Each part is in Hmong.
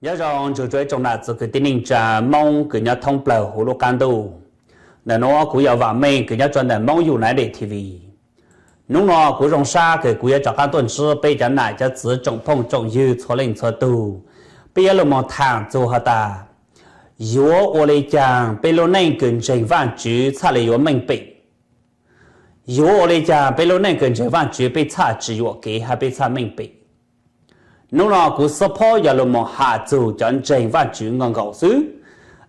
Nyob zoo txog ib tsoom nam txiv kwv tij neej tsa Moob kws nyob thoob plawg huv lub qaab ntuj. Ntawm nuav kuv yog Vam Meej kws nyob rua ntawm Moob United T V. Nub nua kuv zoo sab kws kuv yuav rov qaab tuaj ntsib peb cov nam cov txiv tsoom phooj tsoom ywg txhua leej txhua tug, peb yuav lug moog thaam txug has tas yuav ua le caag peb lub neej kws ntseeg Vaajtswv txhaj le yuav meej pem. Yuav ua le caag peb lub neej kws ntseeg Vaajtswv peb txhaj tsi yuam kev hab peb txhaj meej pem. Nub nua kuv xub phob yuav lug moog has txug cov ntseeg Vaajtswv nkaus nkaus xwb,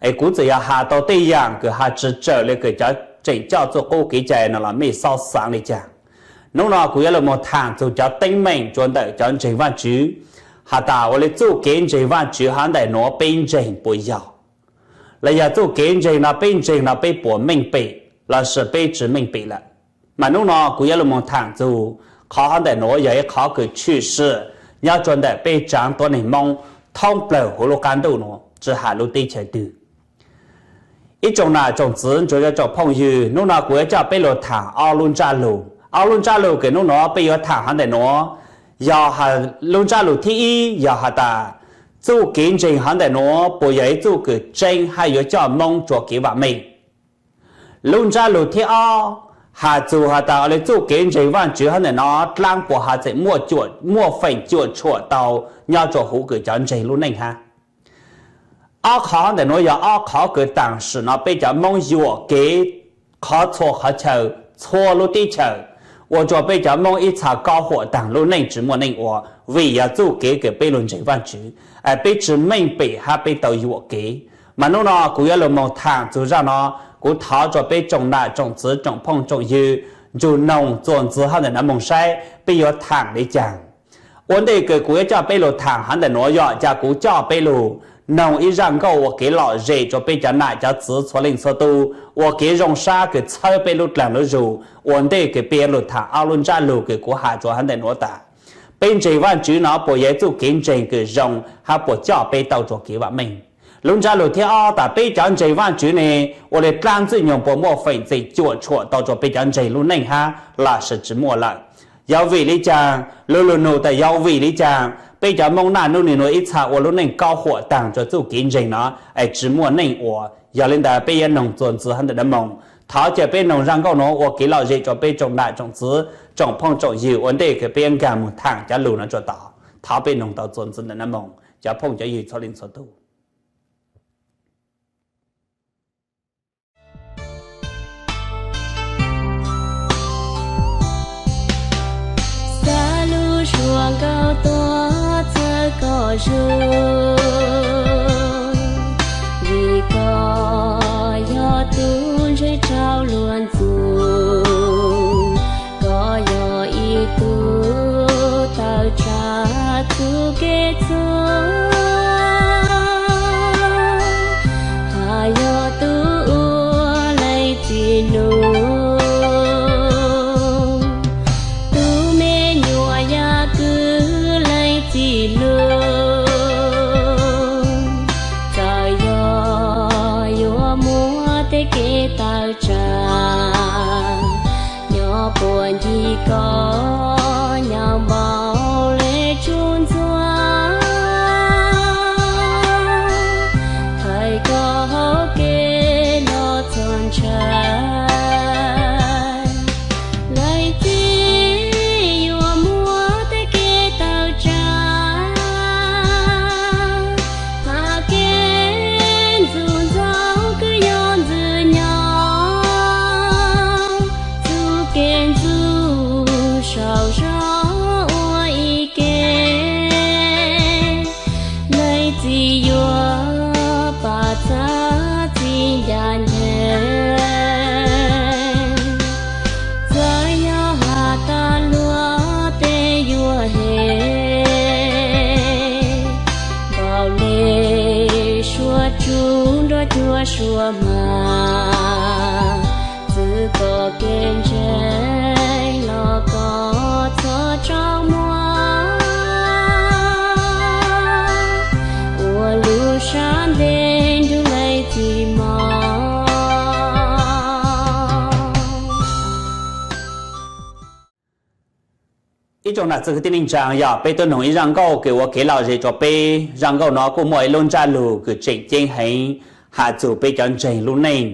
es kuv txawm yog has tau tej yaam kws has tsi tsawm le kws cov tseem coj txuj qub kev cai no los mej xob xaav le caag. Nub nua kuv yuav lug moog thaam txug cov teeb meem rua ntawm cov ntseeg Vaajtswv, has tas ua le txuj kev ntseeg Vaajtswv hov ntawm nuav peb ntseeg puas yog, los yog txuj kev ntseeg no peb ntseeg no peb puas meej pem lossis peb tsi meej pem lawm. Mas nub nua kuv yuav lug moog thaam txug qhov hov ntawm nuav yog ib qhov kws tshwm sim nyob rua ntawm peb tsaav tuab neeg Moob thoob plawg huv lub qaab ntuj nuav tsi has lub teb chaws twg. Ib tsoom nam tsoom txiv ntsuag yog tsoom phooj ywg, nub nua kuv yuav coj peb lug thaam ob lub ntsab lug. Ob lub ntsab lug kws nub nua peb yuav thaam hov ntawm nuav, yog lub ntsab lug thib ib yog has tas txuj kev ntseeg hov ntawm nuav puas yog ib txuj kws tseeb hab yuav coj Moob rua kev vaam meej. Lub ntsab lug thib ob has txug has tas ua le txuj kev ntseeg Vaajtswv hov ntawm nuav dlaab puas has txeem muaj feem cuam tshuam tau nyob rua huv kws cov ntseeg lub neej hab. Ob qhov ntawm nuav yog ob qhov kws taam sim no peb cov Moob yuam kev qhov txhua qhov chaw, txhua lub teb chaws, ua rua peb cov Moob ib txha kaub huam taag lub neej tsi muaj neej ua vim yog txuj kev kws peb lug ntseeg Vaajtswv, peb tsi meej pem hab peb tau yuam kev. Mas nub nua kuv yuav lug moog thaam txug zaaj no, kuv thov rua peb tsoom nam tsoom txiv tsoom phooj tsoom ywg nrug noog txuas ntxiv hov ntawm nuav moog saib peb yuav thaam le caag. Ua ntej kws kuv yuav coj peb lug thaam hov ntawm nuav yog ca kuv coj peb lug noog ib zaaj nkauj ua kev lom zem rua peb cov nam cov txiv txhua leej txhua tug ua kev zoo sab kws txhawb peb lub dlaag lub zug. Ua ntej kws peb yuav lug thaam ob lub ntsab lug kws kuv has rua hov ntawm nuav tas peb ntseeg Vaajtswv no puas yog ib txuj kev ntseeg kws zoo hab puas coj peb tau rua kev vaam meej. Lub ntsab lug thib ob tas peb cov ntseeg Vaajtswv ne ua le dlaab ntxwg nyoog puas muaj feem txeem cuam tshuam tau rua peb cov ntseeg lub neej hab lossis tsi muaj lawm. Yog vim le caag, lug lug nug tas yog vim le caag peb cov Moob naj nub nuav ib txha ua lub neej kaub huam taag rua txuj kev ntseeg no es tsi muaj neej ua. Yog le ntawd peb yuav noog txuas ntxiv hov ntawm nuav moog. Thov ca peb noog zaaj nkauj nuav ua kev lom zem rua peb tsoom nam tsoom txiv tsoom phooj tsoom ywg ua ntej kws peb yuav nkaag moog thaam cov lug nuav rua tod. Thov peb noog tau txuas ntxiv ntawm nuav moog cov phooj cov ywg txhua leej txhua tug. Xav lub suab nkauj tuaj txhawb koj zug, vim koj yog tub ntse rau luag ntxug, koj yog ib tug tawm tsam txuj kev txhua, hos yog tub ua leej txiv lug, tub me nyuam yog kwv leej txiv lug, txawm yog yuav muaj tej kev tawm tsam, nyob puag ncig koj nyob npaum le tsuj ntxuav, thaiv koj hauv kev los txog ntshai. Leej txiv yuav muaj tej kev tawm tsam, hab kev ntxuj ntxaug kws yog ntxwg nyoog, txuj kev ntxuj saum zog ua ib ke, leej txiv yuav pab txhawb txij ncaj ncees. Txawm yog has tas luag tej yuav hem, npaum le suab tsuj nrog cuag suab hma, txwv koj kev ntseeg los koj txhob tsaug muag, ua lub sab ntev nrug leej txiv moog. Ib tsoom nam txiv kwv tij neej tsaa, yog peb tub noog ib zaj nkauj kws ua kev lom zem rua peb. Zaj nkauj nuav kuj muaj ib lub ntsab lug kws tseem ceeb heev has txug peb cov ntseeg lub neej,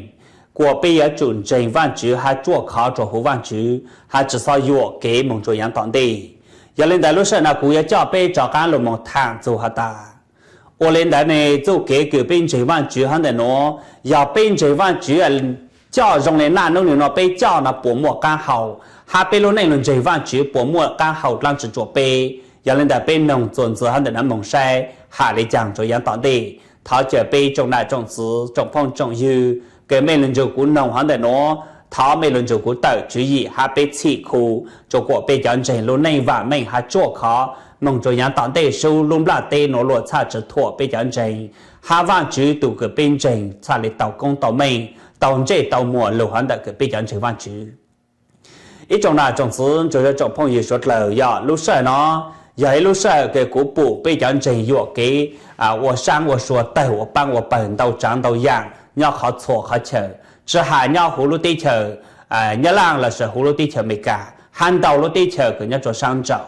kuas peb yuav tsum ntseeg Vaajtswv hab tsuaj khov rua huv Vaajtswv hab tsi xob yuam kev moog rua yaav tom ntej. Yog le ntawd lub sij hawm nuav kuv yuav coj peb rov qaab lug moog thaam txug has tas, ua le ntawd ne txuj kev kws peb ntseeg Vaajtswv hov ntawm nuav, yog peb ntseeg Vaajtswv coj zoo le naj nub nuav peb coj nuav puas muaj qaab hau, hab peb lub neej lug ntseeg Vaajtswv puas muaj qaab hau dlaab tsi rua peb. Yog le ntawd peb noog txuas ntxiv hov ntawm nuav moog saib has le caag rua yaav tom ntej. Thov caw peb tsoom nam tsoom txiv, tsoom phooj tsoom ywg kws mej lug nrug kuv noog hov ntawm nuav, thov mej lug nrug kuv tawm tswv yim hab peb txhim khu rua kuas peb cov ntseeg lub neej vaam meej hab tsuaj khov moog rua yaav tom ntej, sub lub nplaj teb nuav luag txhaj tsi thuam peb cov ntseeg, hab Vaajtswv tug kws peb ntseeg txhaj le tau koob tau meej, tau ntsej tau muag lug hov ntawm kws peb cov ntseeg Vaajtswv. Ib tsoom nam tsoom txiv, tsoom phooj ywg suav dlawg, yog lub sij hawm nuav yog ib lub sij hawm kws kuv pum peb cov ntseeg yuam kev ua saab ua sua, tawg ua paab ua pawg ntau tsaav ntau yaam nyob qhov txhua qhov chaw, tsi has nyob huv lub teb chaws Nyab Laaj lossis huv lub teb chaws Amelikas hab ntau lub teb chaws kws nyob rua saab nraum.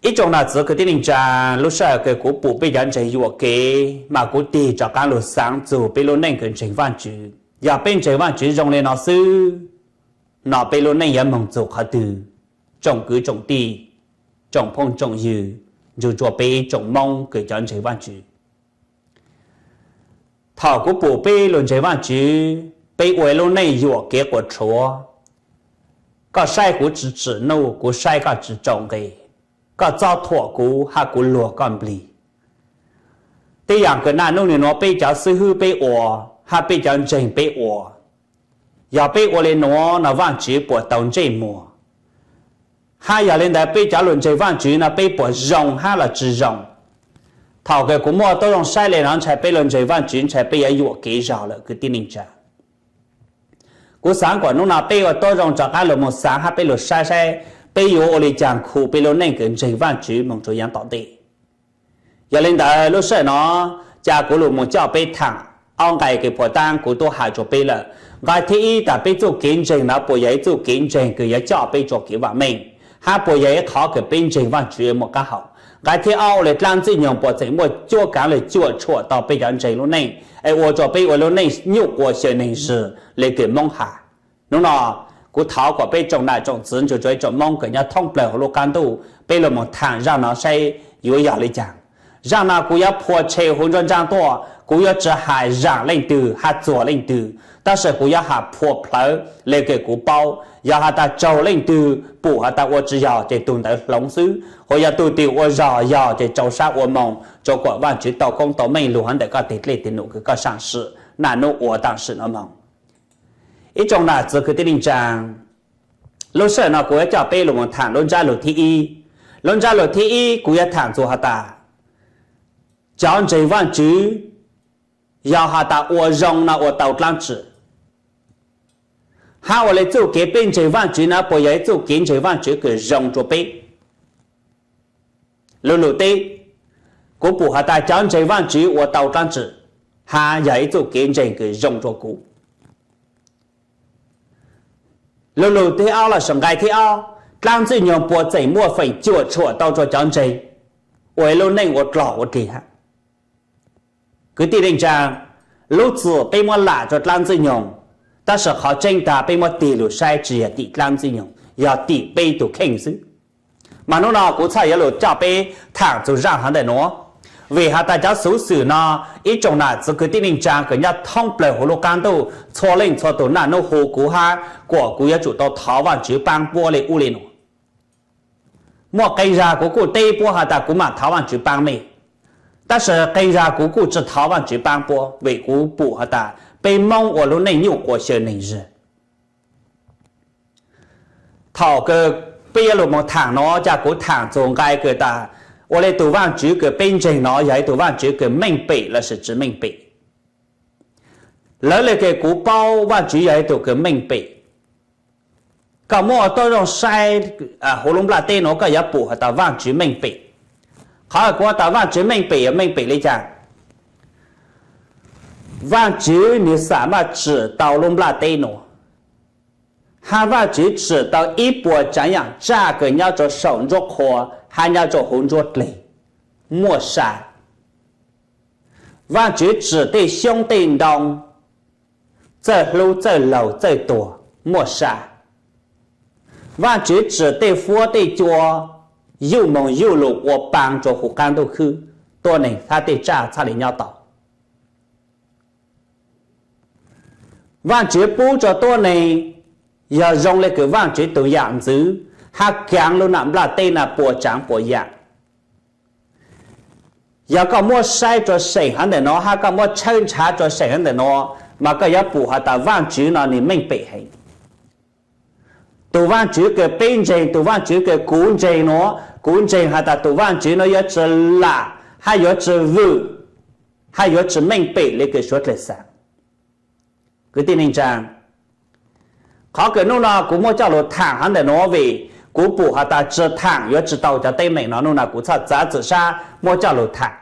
Ib tsoom nam txiv kwv tij neej tsaa, lub sij hawm kws kuv pum peb cov ntseeg yuam kev mas kuv tig rov qaab lug xaav txug peb lub neej kws ntseeg Vaajtswv. Yog peb ntseeg Vaajtswv zoo le nuav xwb, no peb lub neej yuav moog txug qhov twg? Tsoom kwv tsoom tij, tsoom phooj tsoom ywg, nrug rua peb tsoom Moob kws cov ntseeg Vaajtswv. Thaum kuv pum peb lug ntseeg Vaajtswv, peb ua ib lub neej yuam kev quas rhuav. Koj saib kuv tsi tsim nuj, kuv saib koj tsi tsau nqe, koj txob thuam kuv hab kuv luag koj nplig. Tej yaam kws naj nub nuav peb cov xib hwb peb ua, hab peb cov ntseeg peb ua, yog peb ua le nuav no Vaajtswv puas tau ntsej muag? Hab yog le ntawd peb cov lug ntseeg Vaajtswv no peb puas zoo hab los tsi zoo? Thaum kws kuv muaj tuab zoo saib le nuav ntshai peb lug ntseeg Vaajtswv ntshai peb yuav yuam kev zog lawm kwv tij neej tsaa. Kuv xaav kuas nub no peb ua tuab zoo rov qaab lug moog xaav hab peb lug saib saib peb yuav ua le caag khu peb lub neej kws ntseeg Vaajtswv moog rua yaav tom ntej. Yog le ntawd lub sij hawm no, ca kuv lug moog coj peb thaam ob nqai kws puag taab kuv tub has rua peb lawm. Nqai thib ib tas peb txuj kev ntseeg no puas yog ib txuj kev ntseeg kws yuav coj peb rua kev vaam meej, hab puas yog ib qhov kws peb ntseeg Vaajtswv muaj qaab hau? Nqai thib ob, ua le dlaab ntxwg nyoog puas tseem muaj cuab kaav le cuam tshuam tau peb cov ntseeg lub neej es ua rua peb ua lub neej nyuj quas xyaw neeg zig le kws Moob has? Nub no, kuv thov kuas peb tsoom nam tsoom txiv nrug rua ib tsoom Moob kws nyob thoob plawg huv lub qaab ntuj peb lug moog thaam zaaj no saib yuav yog le caag. Zaaj no kuv yuav phua tshe huv nruab nraab tuaj, kuv yuav tsi has zaam leej twg hab txuag leej twg, tab sis kuv yuav has phua plawg le kws kuv paub. Yog has tas tsaug leej twg pum has tas ua tsi yog ces tug ntawd hloov xwb, hos yog tug twg ua zog yog ces rua sab ua moog rua kuas Vaajtswv tau koob tau meej lug hov ntawm koj teg dlej teg num kws koj saam sim naj nub ua taam sim no moog. Ib tsoom nam txiv kwv tij neej tsaa, lub sij hawm no kuv yuav coj peb lug moog thaam lub ntsab lug thib ib. Lub ntsab lug thib ib kuv yuav thaam txug has tas, cov ntseeg Vaajtswv yog has tas ua zoo no ua tau dlaab tsi, hab ua le txuj kev peb ntseeg Vaajtswv no puas yog ib txuj kev ntseeg Vaajtswv kws zoo rua peb. Lug lug teb, kuv pum has tas cov ntseeg Vaajtswv ua tau dlaab tsi, hab yog ib txuj kev ntseeg kws zoo rua kuv. Lug lug thib ob lossis nqai thib ob, dlaab ntxwg nyoog puas tseem muaj feem cuam tshuam tau rua cov ntseeg ua ib lub neej ua dlog ua dlig hab? Kwv tij neej tsaa, lub txim peb muab lam rua dlaab ntxwg nyoog, tab sis qhov tseeb tas peb muab tig lug saib tsi yog tim dlaab ntxwg nyoog, yog tim peb tug kheej xwb. Mas nub no kuv txhaj yuav lug coj peb thaam txug zaaj hov ntawm nuav, vim has tas cov xuv xwm no, ib tsoom nam txiv kwv tij neej tsaa kws nyob thoob plawg huv lub qaab ntuj txhua leej txhua tug naj nub hu kuv hab kuas kuv yuav tsum tau thov Vaajtswv paab puab le ub le nuav. Muaj qee zag kuv kuj teb puab has tas kuv maam thov Vaajtswv paab mej, tab sis qee zag kuv kuj tsi thov Vaajtswv paab puab vim kuv pum has tas peb Moob ua lub neej nyuj quas xyaw neeg zig. Thaum kws peb yuav lug moog thaam no, ca kuv thaam txug nqai kws tas, ua le tug Vaajtswv kws peb ntseeg no yog ib tug Vaajtswv kws meej pem lossis tsi meej pem? Lawv le kws kuv paub Vaajtswv yog ib tug kws meej pem. Koj muab ua tuab zoo saib huv lub nplaj teb nuav koj yuav pum has tas Vaajtswv meej pem. Qhov kuv has tas Vaajtswv meej pem yog meej pem le caag? Vaajtswv nwg xam maj tsim tau lub nplaj teb nuav, Hab Vaajtswv tsim tau ib puas tsaav yaam tsaaj kws nyob rua saum ntsuab qhua hab nyob rua huv ntsuab dleg, muaj sa. Vaajtswv tsim tej xyoob tej ntoo, txawj hlub txawj laug txawj tuag, muaj sa. Vaajtswv tsim tej fuab tej cua, yuj moog yuj lug ua paa rua huv qaab ntuj khwb, tuab neeg hab tej tsaaj txhaj le nyob tau. Vaajtswv pub rua tuab neeg yog zoo le kws Vaajtswv tug yaam ntxwv hab kaav lub nam nplaj teb nuav puas tsaav puas yaam. Yog koj muab saib rua seem hov ntawm nuav hab koj muab tshawb nrhav rua seem hov ntawm nuav, mas koj yuav pum has tas Vaajtswv nuav nwg meej pem heev. Tug Vaajtswv kws peb ntseeg, tug Vaajtswv kws kuv ntseeg nuav, kuv ntseeg has tas tug Vaajtswv nuav yuav tsi lam hab yuav tsi vwm hab yuav tsi meej pem le kws suav dlawg xaav. Kwv tij neej tsaa, qhov kws nub nuav kuv muab coj lug thaam hov ntawm nuav vim kuv pum has tas tsi thaam yuav tsi tau cov teeb meem nuav, nub nuav kuv txhaj txav txim sab muab coj lug thaam.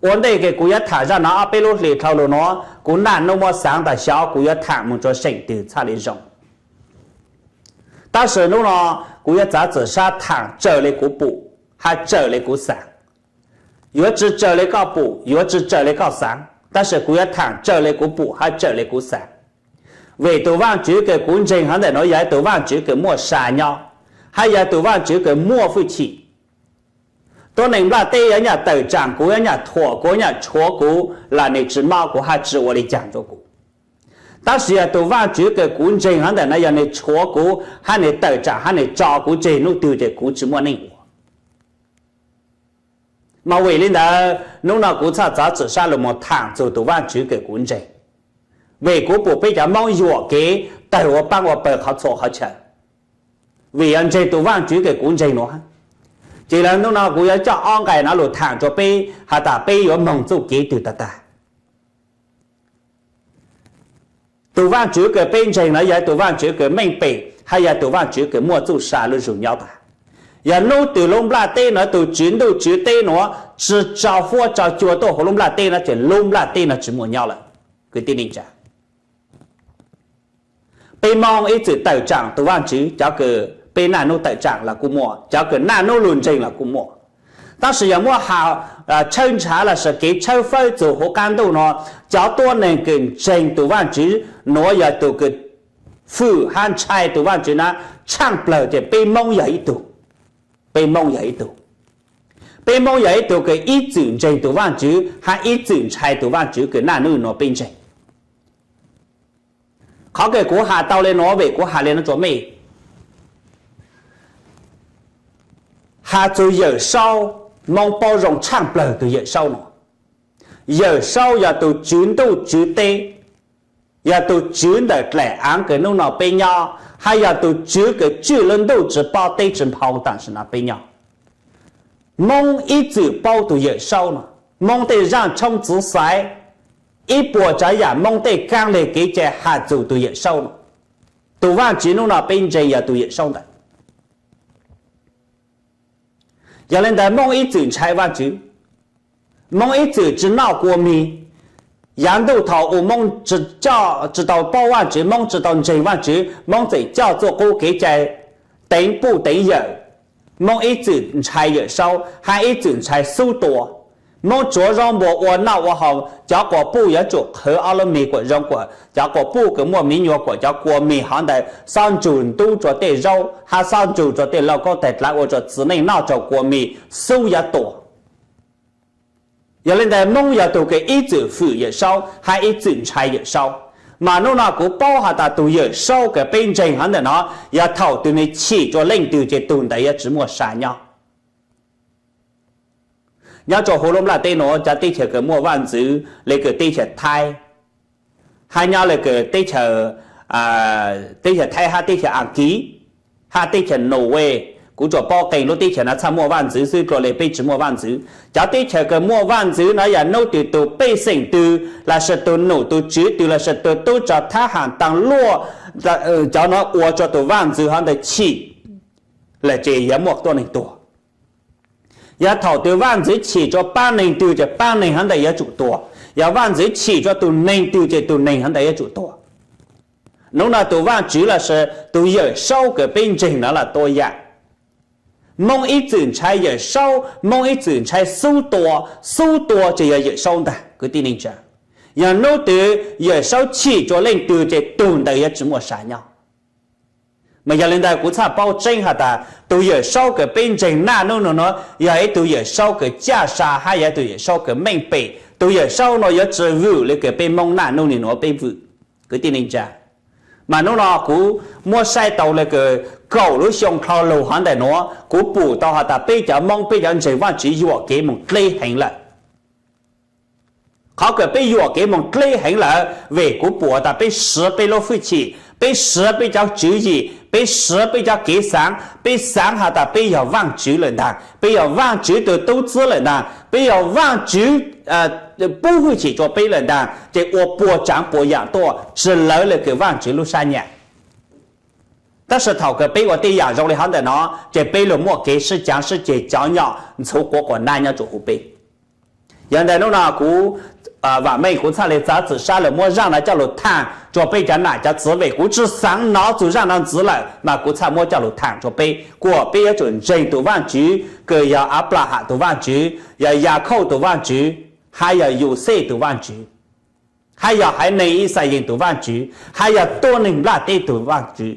Ua ntej kws kuv yuav thaam zaj nuav ob peb lub hlis dhau lug nuav, kuv naj nub muab xaav tas xyov kuv yuav thaam moog rua seem twg txhaj le zoo. Tab sis nub nuav kuv yuav txav txim sab thaam raws le kuv pum hab raws le kuv xaav. Yuav tsi raws le koj pum, yuav tsi raws le koj xaav, tab sis kuv yuav thaam raws le kuv pum hab raws le kuv xaav. Vim tug Vaajtswv kws kuv ntseeg hov ntawm nuav yog ib tug Vaajtswv kws muaj sa nyob, hab yog tug Vaajtswv kws muaj fwj chim. Tuab neeg nplaj teb yuav nyam tawm tsaam kuv, yuav nyam thuam kuv, yuav nyam tshuav kuv los nwg tsi mob kuv hab tsi ua le caag rua kuv. Tab sis yog tug Vaajtswv kws kuv ntseeg hov ntawm nuav yog nwg tshuav kuv hab nwg tawm tsaam hab nwg tso kuv tseg nub twg ces kuv tsi muaj neej ua. Mas vim le ntawd nub nuav kuv txhaj txav txim sab lug moog thaam txug tug Vaajtswv kws kuv ntseeg. Vim kuv pum peb cov Moob yuam kev tawg ua paab ua pawg qhov txhua qhov chaw, vim yog ntseeg tug Vaajtswv kws kuv ntseeg nuav. Ces le nub nuav kuv yuav coj ob nqai nuav lug thaam rua peb has tas peb yuav moog txuj kev twg tag tag. Tug Vaajtswv kws peb ntseeg nuav yog tug Vaajtswv kws meej pem hab yog tug Vaajtswv kws muaj txuj sa lub zug nyob tag. Yog nub twg lub nplaj teb nuav, tug tswv ntuj tswv teb nuav tsi tso fuab tso cua tuaj huv lub nplaj teb nuav ces lub nplaj teb nuav tsi muaj nyob lawm. Kwv tij neej tsaa, peb Moob ib txwm tawm tsaam tug Vaajtswv, cov kws peb naj nub tawm tsaam los kuj muaj, cov kws naj nub lug ntseeg los kuj muaj. Tab sis yog muab has tshawb nrhav lossis kev tshawb fawb txug huv qaab ntuj nuav, cov tuab neeg kws ntseeg tug Vaajtswv nuav yog tug kws fwm hab ntshai tug Vaajtswv nuav tshaaj plawg ces peb Moob yog ib tug. Peb Moob yog ib tug. Peb Moob yog ib tug kws ib txwm ntseeg tug Vaajtswv hab ib txwm ntshai tug Vaajtswv kws naj nub nuav peb ntseeg. Qhov kws kuv has tau le nuav vim kuv has le nuav rua mej. Has txug Yawm Saub, Moob paub zoo tshaaj plawg tug Yawm Saub nuav. Yawm Saub yog tug tswv ntuj tswv teb, yog tug tswv ntawm dlaim aav kws nub nuav peb nyob, hab yog tug tswv kws tswj lub ntuj tsi pob teb tsi nphau tam sim nuav peb nyob. Moob ib txwm paub tug Yawm Saub nuav, Moob tej zaaj tshoob txwv xaiv, ib puas tsav yaam Moob tej kaab leg kev cai has txug tug Yawm Saub nuav. Tug Vaajtswv nub nuav peb ntseeg yog tug Yawm Saub ntawd. Yog le ntawd Moob ib txwm ntshai Vaajtswv, Moob ib txwm tsi noj kua mig. Yav ntuj thaum u Moob tsi tau paub Vaajtswv, Moob tsi tau ntseeg Vaajtswv, Moob tseem coj txuj qub kev cai teev puj teev yawm. Moob ib txwm ntshai Yawm Saub hab ib txwm ntshai xub tua. Moob tsuav zaub npua ua noj ua haus, cov quas puj yuav tsum qhwv ob lub mig kuas zoo kuas cov quas puj kws muaj miv nyuas kuas cov kua mig hov ntawd xob ntsug ntub rua tej zaub hab xob ntsug rua tej lauj kaub tag dlaav ua rua txiv neej noj tsaug kua mig xub yuav tua. Yog le ntawd Moob yog tug kws ib txwm fwm Yawm Saub hab ib txwm ntshai Yawm Saub. Mas nub nuav kuv paub has tas tug Yawm Saub kws peb ntseeg hov ntawm nuav yog thaum twg nwg chim rua leej twg ces tug ntawd yuav tsi muaj sa nyob. Nyob rua huv lub nplaj teb nuav cov teb chaws kws muaj vaaj ntxwv le kws teb chaws Thaib, hab nyob le kws teb chaws, teb chaws Thaib hab teb chaws Askiv, hab teb chaws Norway, kuv tsuas paub qee lub teb chaws nuav txhaj muaj vaaj ntxwv xwb, dlua le peb tsi muaj vaaj ntxwv. Cov teb chaws kws muaj vaaj ntxwv nuav yog nub twg tug pej xeem twg lossis tug num tug tswv twg lossis tug tub rog thab ham taag luaj, cov nuav ua rua tug vaaj ntxwv hov ntawd chim lawm ces yuav muaj tuab neeg tuag. Yog thaum twg vaaj ntxwv chim rua paab neeg twg ces paab neeg hov ntawd yuav tsum tuag. Yog vaaj ntxwv chim rua tug neeg twg ces tug neeg hov ntawd yuav tsum tuag. Hnub no tus Vaajtswv lossis tus Yawm Saub kws peb ntseeg no lawm tua yaam. Moob ib txwm ntshai Yawm Saub, Moob ib txwm ntshai xub tua, xub tua ces yog Yawm Saub ntag kwv tij neej tsa. Yog hnub twg Yawm Saub chim rua leej twg ces tug ntawd yuav tsi muaj sam nyob. Mas yog le ntawd kuv txhaj paub tseeb has tas tus Yawm Saub kws peb ntseeg naj nub nua no yog ib tug Yawm Saub kws caj sa hab yog ib tug Yawm Saub kws meej pem. Tus Yawm Saub no yuav tsi vwm le kws peb Moob naj nub nua peb vwm kwv tij neej tsa. Mas hnub no kuv muab saib tau le kws kaum lub xyoo dlhau lug hov ntawm nuav kuv pum tau has tas peb cov Moob peb cov ntseeg Vaajtswv yuam kev moog dleb heev lawm. Qhov kws peb yuam kev moog dleb heev lawm vim kuv pum has tas peb siv peb lub fwj chim, peb siv peb cov tswv yim, peb siv peb cov kev xaav, peb xaav has tas peb yog Vaajtswv lawm ntag, peb yog Vaajtswv tug tub txib lawm ntag, peb yog Vaajtswv pub fwj chim rua peb lawm ntag, ces ua puas tsaav puas yaam tuaj tsi lawv le kws Vaajtswv lub sab nyam. Tab sis thaum kws peb ua tej yaam zoo le hov ntawm no ces peb lug muaj kev sib caav sib ceg cov nyom ntxhuv quav quas nab nyob rua huv peb. Yog ntawd hnub no kuv vaam meej kuv txhaj le txav txim sab lug muab zaaj no coj lug thaam rua peb cov nam cov txwv vim kuv tsi xaav nov txug zaaj no ntxiv lawm mas kuv txhaj muab coj lug thaam rua peb kuas peb yuav tsum ntseeg tus Vaajtswv kws yog Anplaham tug Vaajtswv, yog Yakhauj tug Vaajtswv, hab yog Yauxej tug Vaajtswv, hab yog haiv neeg Yixalayees tug Vaajtswv, hab yog tuab neeg nplaj teb tug Vaajtswv.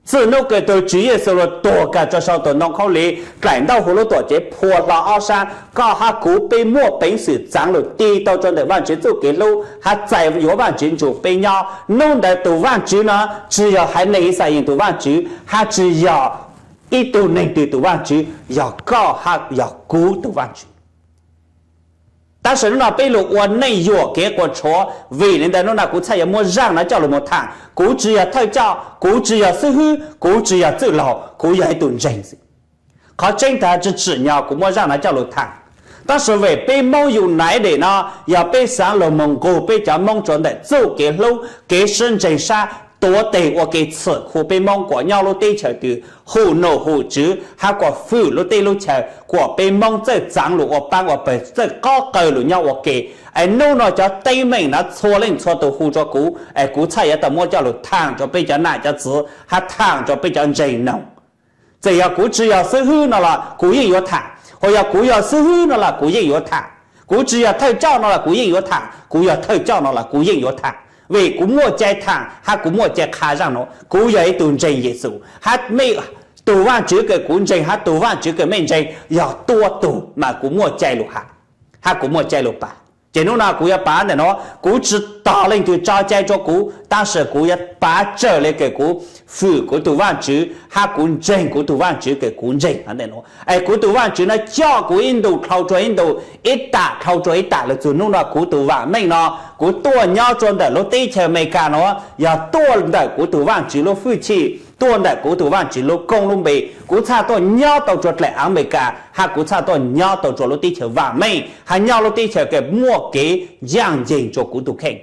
Txij hnub kws tug Tswv Yexus lug tuag kag rua sau tus ntoo khaub lig, dlaim ntaub hau lub tuam tsev phua hlo ob sab, koj hab kuv peb muaj peev xwm txaav lug tig tau rua ntawm Vaajtswv txuj kev hlub hab txais yuav Vaajtswv nrug peb nyob. Hnub ntawd tus Vaajtswv no tsi yog haiv neeg Yixalayees tug Vaajtswv hab tsi yog ib tug neeg twg tug Vaajtswv, yog koj hab yog kuv tug Vaajtswv. Tab sis hnub no peb lug ua neej yuam kev quas tshuav, vim le ntawd hnub no kuv txhaj yuav muab zaaj no coj lug moog thaam. Kuv tsi yog thawj coj, kuv tsi yog xib hwb, kuv tsi yog txwj laug, kuv yog ib tug ntseeg xwb. Qhov tseeb tag tsi tsim nyog kuv muab zaaj no coj lug thaam. Tab sis vim peb Moob United no yog peb xaav lug moog nqug peb cov Moob rua ntawm txuj kev hlub, kev sib ntseeg sab, tuav teg ua ke txhum khu peb Moob kuas nyob lub teb chaws twg, hum num hum tswv hab kuas fwm lub teb lub chaws kuas peb Moob txawj txaav lug ua paab ua pawg, txawj qob qawg lug nyob ua ke. Es hnub no cov teeb meem no txhua leej txhua tug hu rua kuv, es kuv txhaj yuav tau muab coj lug thaam rua peb cov nam cov txwv hab thaam rua peb cov ntseeg noog. Txawm yog kuv tsi yog xib hwb no los kuv yeej yuav thaam, hos yog kuv yog xib hwb no los kuv yeej yuav thaam. Kuv tsi yog thawj coj no los kuv yeej yuav thaam, kuv yog thawj coj no los kuv yeej yuav thaam, vim kuv muaj cai thaam hab kuv muaj cai qha zaaj nuav. Kuv yog ib tug ntseeg Yexus hab mej, tug Vaajtswv kws kuv ntseeg hab tug Vaajtswv kws mej ntseeg yog tuab tug mas kuv muaj cai lug has hab kuv muaj cai lug pav. Ces hnub no kuv yuav pav ntawm nuav, kuv tsi tog leej twg tso cai rua kuv, tab sis kuv yuav pav tsawg le kws kuv fwm kuv tug Vaajtswv hab kuv ntseeg kuv tug Vaajtswv kws kuv ntseeg ntawm nuav. Es kuv tug Vaajtswv no coj kuv ib ntu dlhau rua ib ntu, ib tam dlhau rua ib tam lug txug hnub no kuv tug vaam meej no, kuv tuaj nyob rua ntawm lub teb chaws Amelikas nuav yog tuaj ntawm kuv tug Vaajtswv lub fwj chim, tuaj ntawm kuv tug Vaajtswv lub koob lub npe. Kuv txhaj tuaj nyob tau rua dlaim Amelikas hab kuv txhaj tuaj nyob tau rua lub teb chaws vaam meej hab nyob lub teb chaws kws muaj kev ncaaj nceeg rua kuv tug kheej.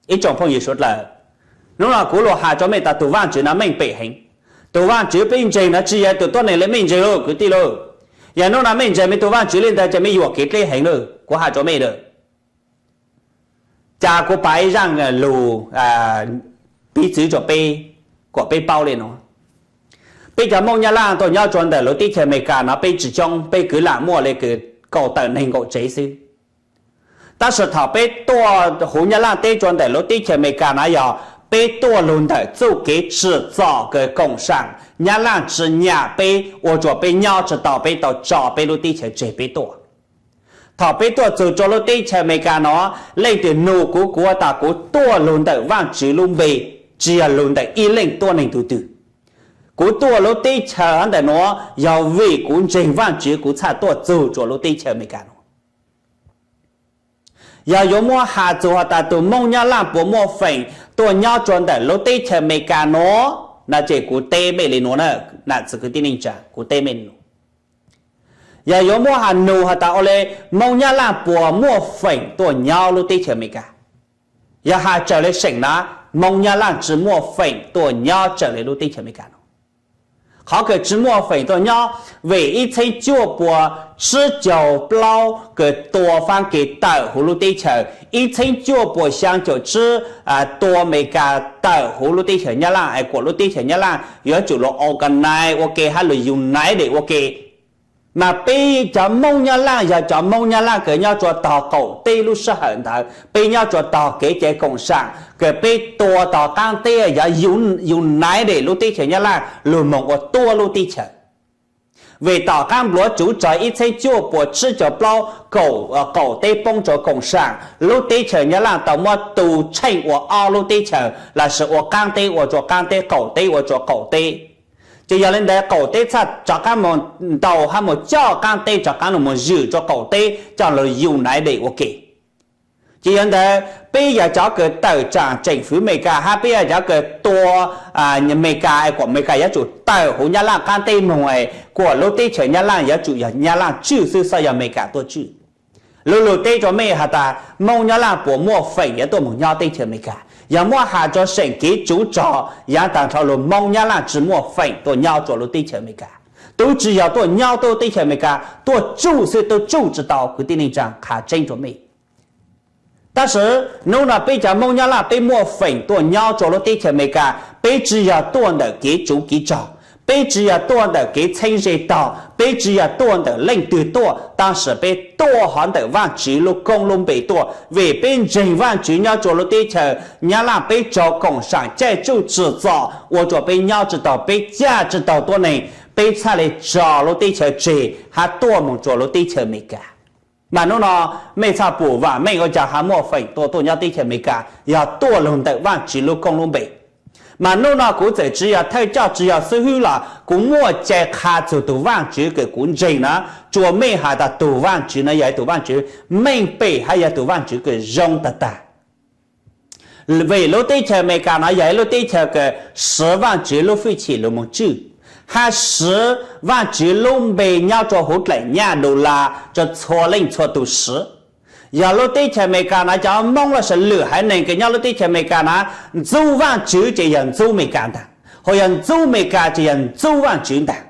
Ib tsoom phooj ywg suav dlawg, hnub no kuv lug has rua mej tas tug Vaajtswv no meej pem heev. Tug Vaajtswv peb ntseeg no tsi yog tug tuab neeg le mej ntseeg lauj kwv tij lauj. Yog hnub no mej ntseeg mej tug Vaajtswv le ntawd ces mej yuam kev dleb heev lauj, kuv has rua mej lawm. Cas kuv pav ib zaaj lug piv txwv rua peb kuas peb paub le nuav. Peb cov Moob Nyab Laj tuaj nyob rua ntawm lub teb chaws Amelikas no peb tsi coob, peb kwv lam muaj le kws kaum tawm neeg nkaum tsev xwb. Tab sis thaum peb tuaj huv Nyab Laj teb rua ntawm lub teb chaws Amelikas no yog peb tuaj lug ntawm txuj kev tsim txom kws koom saam Nyab Laj tsi nyam peb, ua rua peb nyob tsi tau, peb tau tso peb lub teb chaws tseg peb tuaj. Thaum peb tuaj txug rua lub teb chaws Amelikas no, leej twg nug kuv, kuv has tas kuv tuaj lug ntawm Vaajtswv lub npe, tsi yog lug ntawm ib leej tuab neeg tug twg. Kuv tuaj lub teb chaws ntawm nuav yog vim kuv ntseeg Vaajtswv kuv txhaj tuaj txug rua lub teb chaws Amelikas no. Yog yuav muab has txug has tas tug Moob Nyab Laj puas muaj feem tuaj nyob rua ntawm lub teb chaws Amelikas nuav no ces kuv teb mej le nuav na, nam txiv kwv tij neej tsa, kuv teb mej le nuav. Yog yuav muab has nug has tas ua le Moob Nyab Laj puas muaj feem tuaj nyob lub teb chaws Amelikas, yog has tsawg le seem na, Moob Nyab Laj tsi muaj feem tuaj nyob tsawg le lub teb chaws Amelikas no. Qhov kws tsi muaj feem tuaj nyob, vim ib txheeb cuaj puas tsib caug plaub kws tua Faab Kis tawm huv lub teb chaws, ib txheeb cuaj puas xyaa caum tsib tua Amelikas tawm huv lub teb chaws Nyab Laaj, es kuas lub teb chaws Nyab Laaj yuav tsum lug organize ua ke hab lug united ua ke. Mas peb cov Moob Nyab Laaj yog cov Moob Nyab Laaj kws nyob rua tog qaum teb lub sij hawm ntawd, peb nyob rua tog kev cai koom saam kws peb tua tog qaab teb, yog united lub teb chaws Nyab Laaj lug moog ua tuab lub teb chaws. Vim tom qaab npluav tsuv rog ib txheeb cuaj puas tsib caug plaub kaum, qaum teb poob rua koom saam, lub teb chaws Nyab Laaj tau muab tu tsheej ua ob lub teb chaws lossis ua qaab teb ua rua qaab teb, qaum teb ua rua qaum teb. Ces yog le ntawd qaum teb txhaj rov qaab moog ntaus hab moog coj qaab teb rov qaab lug moog zwm rua qaum teb coj lug united ua ke. Ces yog ntawd peb yog cov kws tawm tsaam tseem fwv Amelikas hab peb yog cov kws tua Amelikas es kuas Amelikas yuav tsum tawm huv Nyab Laaj qaab teb moog es kuas lub teb chaws Nyab Laaj yuav tsum yog Nyab Laaj tswj xwb, xob yog Amelikas tuaj tswj. Lug lug teb rua mej has tas Moob Nyab Laaj puas muaj feem yuav tuaj moog nyob teb chaws Amelikas? Yog muab has rua seem kev tsuv rog yaav taag nrho lug Moob Nyab Laaj tsi muaj feem tuaj nyob rua lub teb chaws Amelikas. Tub tsi yog tuaj nyob tuaj teb chaws Amelikas, tuaj tsuj xwb tub tsuj tsi tau, kwv tij neej tsaa, qha tseeb rua mej. Tab sis nub nua peb cov Moob Nyab Laaj peb muaj feem tuaj nyob rua lub teb chaws Amelikas, peb tsi yog tuaj ntawm kev tsuv kev rog, peb tsi yog tuaj ntawm kev txheeb ze tog, peb tsi yog tuaj ntawm leej twg tuaj, tab sis peb tuaj hov ntawm Vaajtswv lub koob lub npe tuaj, vim peb ntseeg Vaajtswv nyob rua lub teb chaws Nyab Laaj peb raug koom saam caij tsuj tsim txom ua rua peb nyob tsi taug, peb caj tsi taug tuab neeg, peb txhaj le tso lub teb chaws tseg hab tuaj moog rua lub teb chaws Amelikas. Mas nub nua mej txhaj pum vaam meej ua caag hab muaj feem tuaj tuaj nyob teb chaws Amelikas, yog tuaj lug ntawm Vaajtswv lub koob lub npe. Mas nub nua kuv txawm tsi yog thawj coj tsi yog xib hwb los kuv muaj cai qha txug tug Vaajtswv kws kuv ntseeg na, rua mej has tas tug Vaajtswv no yog ib tug Vaajtswv meej pem hab yog tug Vaajtswv kws zoo tag tag. Vim lub teb chaws Amelikas no yog ib lub teb chaws kws siv Vaajtswv lub fwj chim lug moog tswj, hab siv Vaajtswv lub npe nyob rua huv dlaim nyaj dollar rua txhua leej txhua tug siv. Yog lub teb chaws Amelikas no cov Moob lossis lwm haiv neeg kws nyob lub teb chaws Amelikas na, ntxub Vaajtswv ces yog ntxub Amelikas ntag, ho yog ntxub Amelikas ces yog ntxub Vaajtswv ntag.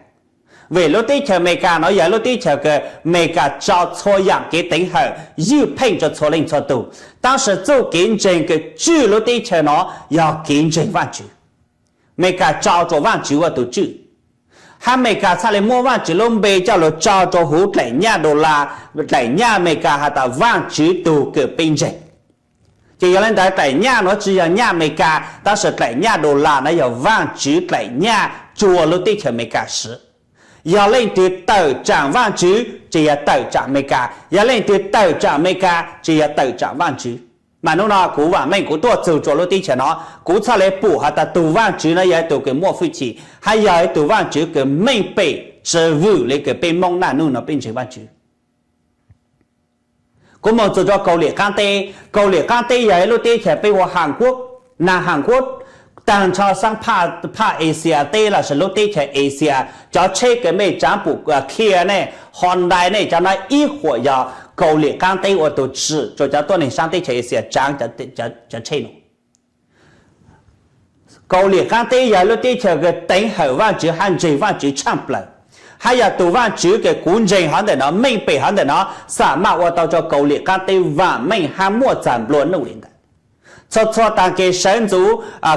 Vim lub teb chaws Amelikas no yog lub teb chaws kws Amelikas tso txhua yaam kev teev hawm ywj pheej rua txhua leej txhua tug, tab sis txuj kev ntseeg kws tswj lub teb chaws no yog kev ntseeg Vaajtswv. Amelikas tso rua Vaajtswv ua tug tswj, hab Amelikas txhaj le muab Vaajtswv lub npe coj lug tso rua huv dlaim nyaj dollar, dlaim nyaj Amelikas has tas Vaajtswv tug kws peb ntseeg. Ces yog le ntawd dlaim nyaj nuav tsi yog nyaj Amelikas, tab sis dlaim nyaj dollar no yog Vaajtswv dlaim nyaj rua lub teb chaws Amelikas siv. Yog leej twg tawm tsaam Vaajtswv ces yog tawm tsaam Amelikas, yog leej twg tawm tsaam Amelikas ces yog tawm tsaam Vaajtswv. Mas nub nua kuv vaam meej kuv tuaj txug rua lub teb chaws no, kuv txhaj le pum has tas tug Vaajtswv no yog ib tug kws muaj fwj chim hab yog ib tug Vaajtswv kws meej pem tsi vwm le kws peb Moob naj nub nua peb ntseeg Vaajtswv. Kuv moog txug rua Kaus Lim qaab teb. Kaus Lim qaab teb yog ib lub teb chaws peb hu ua Hàn Quốc, nag Hàn Quốc, taag nrho sab phaj Asia teb lossis lub teb chaws Asia, cov tsheb kws mej tsaav pum Kia ne, Hyundai ne, cov no ib huam yog Kaus Lim qaab teb ua tug tsim rua cov tuab neeg sab teb chaws Asia tsaav cov tsheb no. Kaus Lim qaab teb yog lub teb chaws kws teev hawm Vaajtswv hab ntseeg Vaajtswv tshaaj plawg, hab yog tug Vaajtswv kws kuv ntseeg hov ntawm no, meej pem hov ntawm no, xam maj ua tau rua Kaus Lim qaab teb vaam meej hab muaj txag nplua nuj li ntawd. Txhua txhua taag kis sawv ntxuv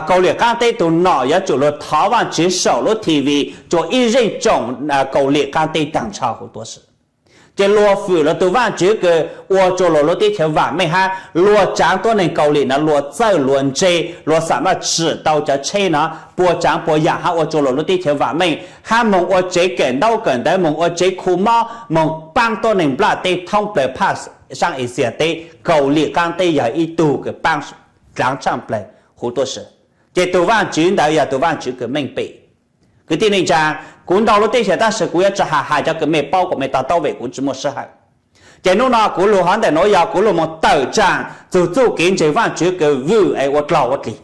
Kaus Lim qaab teb tug nom yuav tsum lug thov Vaajtswv saum lub TV rua ib zeej tsoom Kaus Lim qaab teb taag nrho huv tuab si. Ces luag fwm luag tug Vaajtswv kws ua rua luag lub teb chaws vaam meej hab luag tsaav tuab neeg Kaus Lim no luag txawj luag ntse, luag xam maj tsim tau cov tsheb no puas tsaav puas yaam hab ua rua luag lub teb chaws vaam meej hab moog ua tsev kawm ntaub kawm ntawv, moog ua tsev khu mob, moog paab tuab neeg nplaj teb thoob plawg phaj saab Asia teb. Kaus Lim qaab teb yog ib tug kws paab dlaav tshaaj plawg huv tuab si. Ces tug Vaajtswv ntawd yog tug Vaajtswv kws meej pem. Kwv tij neej tsaa, kuv ntau lub teb chaws tab sis kuv yuav tsi has has cov kws mej paub kuas mej to taub vim kuv tsi muaj sij hawm. Ces nub nua kuv lug hov ntawm nuav yog kuv lug moog tawm tsaam txug txuj kev ntseeg Vaajtswv kws vwm es ua dlaug ua dlig.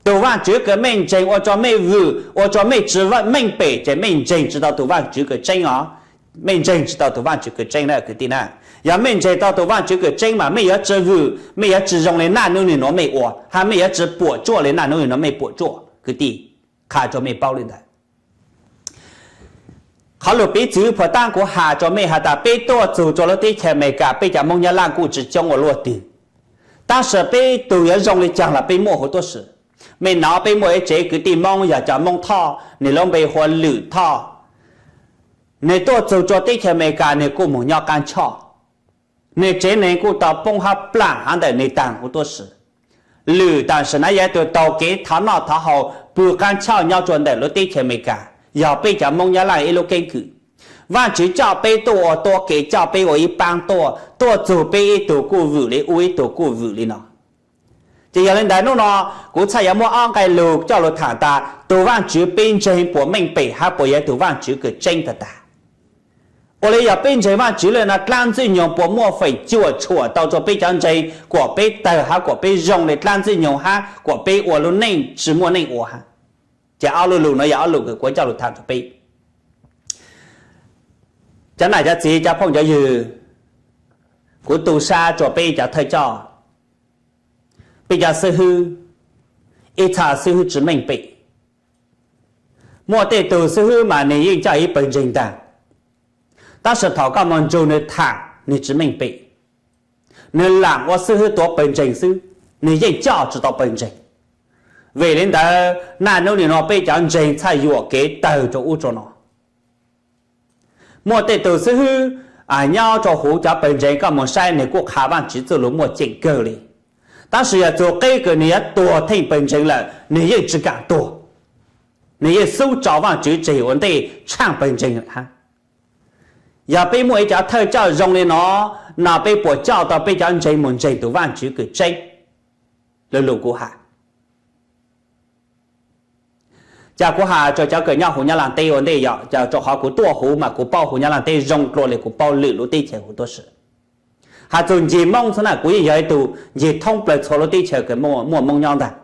Tug Vaajtswv kws mej ntseeg ua rua mej vwm ua rua mej tsi meej pem ces mej ntseeg tsi tau tug Vaajtswv kws tseeb os. Mej ntseeg tsi tau tug Vaajtswv kws tseeb na kwv tij na. Yog mej ntseeg tau tug Vaajtswv kws tseeb mas mej yuav tsi vwm, mej yuav tsi zoo le naj nub nwg nuav mej ua, hab mej yuav tsi puam tsuaj le naj nub nwg nuav mej puam tsuaj kwv tij. Qha rua mej paub le ntawd. Qhov lus piv txwv puas taab kuv has rua mej has tas peb tuaj txug rua lub teb chaws Amelikas peb cov Moob Nyab Laaj kuj tsi coob ua luaj twg, tab sis peb tug yuav zoo le caag los peb muaj huv tuab si. Mej nov peb muaj ib tsev kwv tij Moob yog cov Moob Thoj, nwg lub npe hu ua Lwm Thoj. Nwg tuaj txug rua teb chaws Amelikas nwg kuj moog nyob qab choj. Nwg tsev neeg kuj tau poob hab plaam hab ntawm nwg taag huv tuab si. Lwm tam sim no yog ib tug taug kev thov noj thov haus pw qab choj nyob rua ntawm lub teb chaws Amelikas, yog peb cov Moob Nyab Laaj ib lub keeb kwm. Vaajtswv coj peb tuaj ua tuab kev, coj peb ua ib paab tuaj, tuaj txug peb ib tug kuj vwm le ub ib tug kuj vwm le no. Ces yog le ntawd nub no kuv txhaj yuav muaj ob nqai lug coj lug thaam tas tug Vaajtswv peb ntseeg puas meej pem hab puas yog tug Vaajtswv kws tseeb tag tag. Ua le yog peb ntseeg Vaajtswv le no dlaab ntxwg nyoog puas muaj feem cuam tshuam tau rua peb cov ntseeg kuas peb tawg hab kuas peb zoo le dlaab ntxwg nyoog hab kuas peb ua lub neej tsi muaj neej ua hab. Ces ob lu lug no yog ob lu kws kuv coj lug thaam rua peb. Cov nam cov txiv cov phooj cov ywg, kuv tu sab rua peb cov thawj coj, peb cov xib hwb, ib txha xib hwb tsi meej pem. Muaj tej tug xib hwb mas nwg yeej coj ib pawg ntseeg ntaag, tab sis thaum koj moog nrug nwg thaam nwg tsi meej pem. Nwg laam ua xib hwb tuav pawg ntseeg xwb, nwg yeej coj tsi tau pawg ntseeg. Vim le ntawd naj nub nim no peb cov ntseeg txhaj yuam kev tawg rua ub rua no. Muaj tej tug xib hwb nyob rua huv cov pawg ntseeg koj moog saib nwg kuj qha Vaajtswv txuj lug muaj ceem kawg le, tab sis yog txug qeb kws nwg yuav tuag theej pawg ntseeg lawm nwg yeej tsi kaam tuag, nwg yeej xub tso Vaajtswv tseg ua ntej tshaaj pawg ntseeg hab. Yog peb muaj ib cov thawj coj zoo le no, no peb puas coj tau peb cov ntseeg moog ntseeg tug Vaajtswv kws tseeb? Lug lug kuv has, ca kuv has rua cov kws nyob huv Nyab Laaj teb ua ntej yog rua qhov kuv tuaj huv mas kuv paub huv Nyab Laaj teb zoo dlua le kuv paub lwm lub teb chaws huv tuab si. Has txug ncig Moob xwb na kuv yeej yog ib tug ncig thoob plawg txhua lub teb chaws kws muaj Moob nyob ntaag,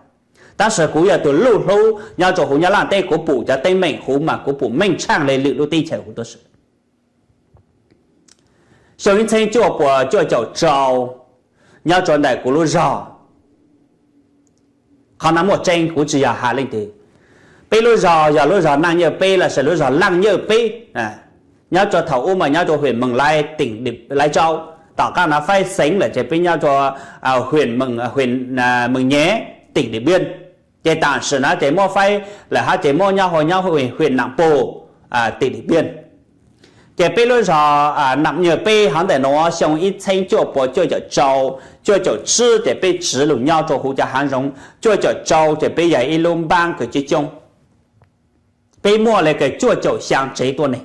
tab sis kuv yog tug luj hlub nyob rua huv Nyab Laaj teb, kuv pum cov teeb meem huv mas kuv pum meej tshaaj le lwm lub teb chaws huv tuab si. Xyoo ib txheeb cuaj puas cuaj caum rau, nyob rua ntawm kuv lub zog, qhov no muaj tseeb kuv tsi yog has leej twg, peb lub zog yog lub zog Naaj Nyaj Peb lossis lub zog Laaj Nyaj Peb, nyob rua thaum ub mas nyob rua hwm Mees Laiv, teem Laiv Tsau, tom qaab no faib xeev lawm ces peb nyob rua hwm Mees Nyem, teem Dim Npiaj. Ces tam sim no ces muab faib lawm hab ces muab nyob hu nyob hwm Nam Pus, teem Dim Npiaj. Ces peb lub zog Nam Nyaj Peb hov ntawm nuav xyoo ib txheeb cuaj puas cuaj caum rau, cuaj caum tsib ces peb tsiv lug nyob rua huv cov haav zoov, cuaj caum rau ces peb yog ib lub npaab kws coob coob, peb muaj le kws cuaj caum xyaa tsev tuab neeg.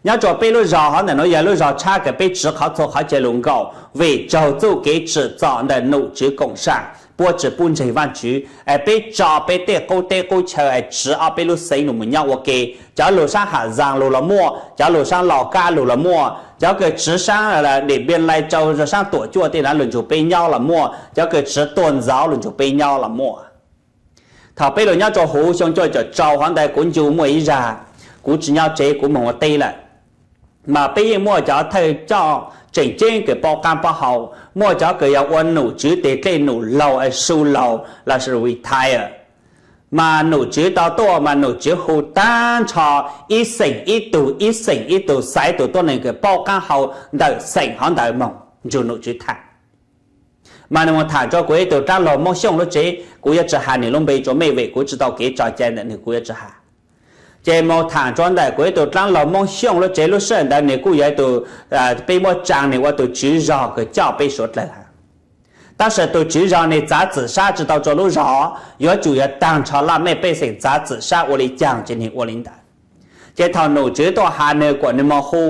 Nyob rua peb lub zog hov ntawm nuav yog lub zog tshab kws peb tsiv qhov txhua qhov chaw lug nkaum vim raug txuj kev tsim txom ntawm nom tswv koom sam puab tsi pub ntseeg Vaajtswv, es peb tso peb tej qub teb qub chaw es tsiv ob peb lub xeev lug moog nyob ua ke. Cov lug saab Hav Zaas lug los muaj, cov lug saab Los Kab lug los muaj, cov kws tsiv saab Dim Npiaj, Laiv Tsau, saab Tuam Cuaj tej no lug nrug peb nyob los muaj, cov kws tsiv tuaj ntxauv lug nrug peb nyob los muaj. Thaum peb lug nyob rua huv xyoo cuaj caum rau hov ntawd kuv ncu muaj ib zag, kuv tsi nyob tsev kuv moog ua teb lawm, mas peb yeej muaj cov thawj coj tseem ceeb kws paub qaab paub hau, muaj cov kws yog ua nom tswv tes dlej nom laug es su laug lossis retire, mas nom tswv tau tuaj mas nom tswv hu taag nrho ib xeem ib tug ib xeem ib tug xaiv tug tuab neeg kws paub qaab hau ntawm xeem hov ntawd moog nrug nom tswv thaam. Mas nwg moog thaam rua kuv ib tug dlaab laug Moob Xyooj lub tsev, kuv yuav tsi has nwg lub npe rua mej vim kuv tsi tau kev tso cai ntawm nwg, kuv yuav tsi has. Ces moog thaam rua ntawm kuv ib tug dlaab laug Moob Xyooj lub tsev, lub sij hawm ntawd nwg kuj yog ib tug, peb muab tsaa nwg ua tug tswv zog kws coj peb suav dlawg hab. Tab sis tug tswv zog nwg txav txim sab tsi tau rua lub zog, yuav tsum yog taag nrho laj mej pej xeem txav txim sab ua le caag ces nwg ua le ntawd. Ces thaum nom tswv tuaj has nwg kuas nwg moog hu,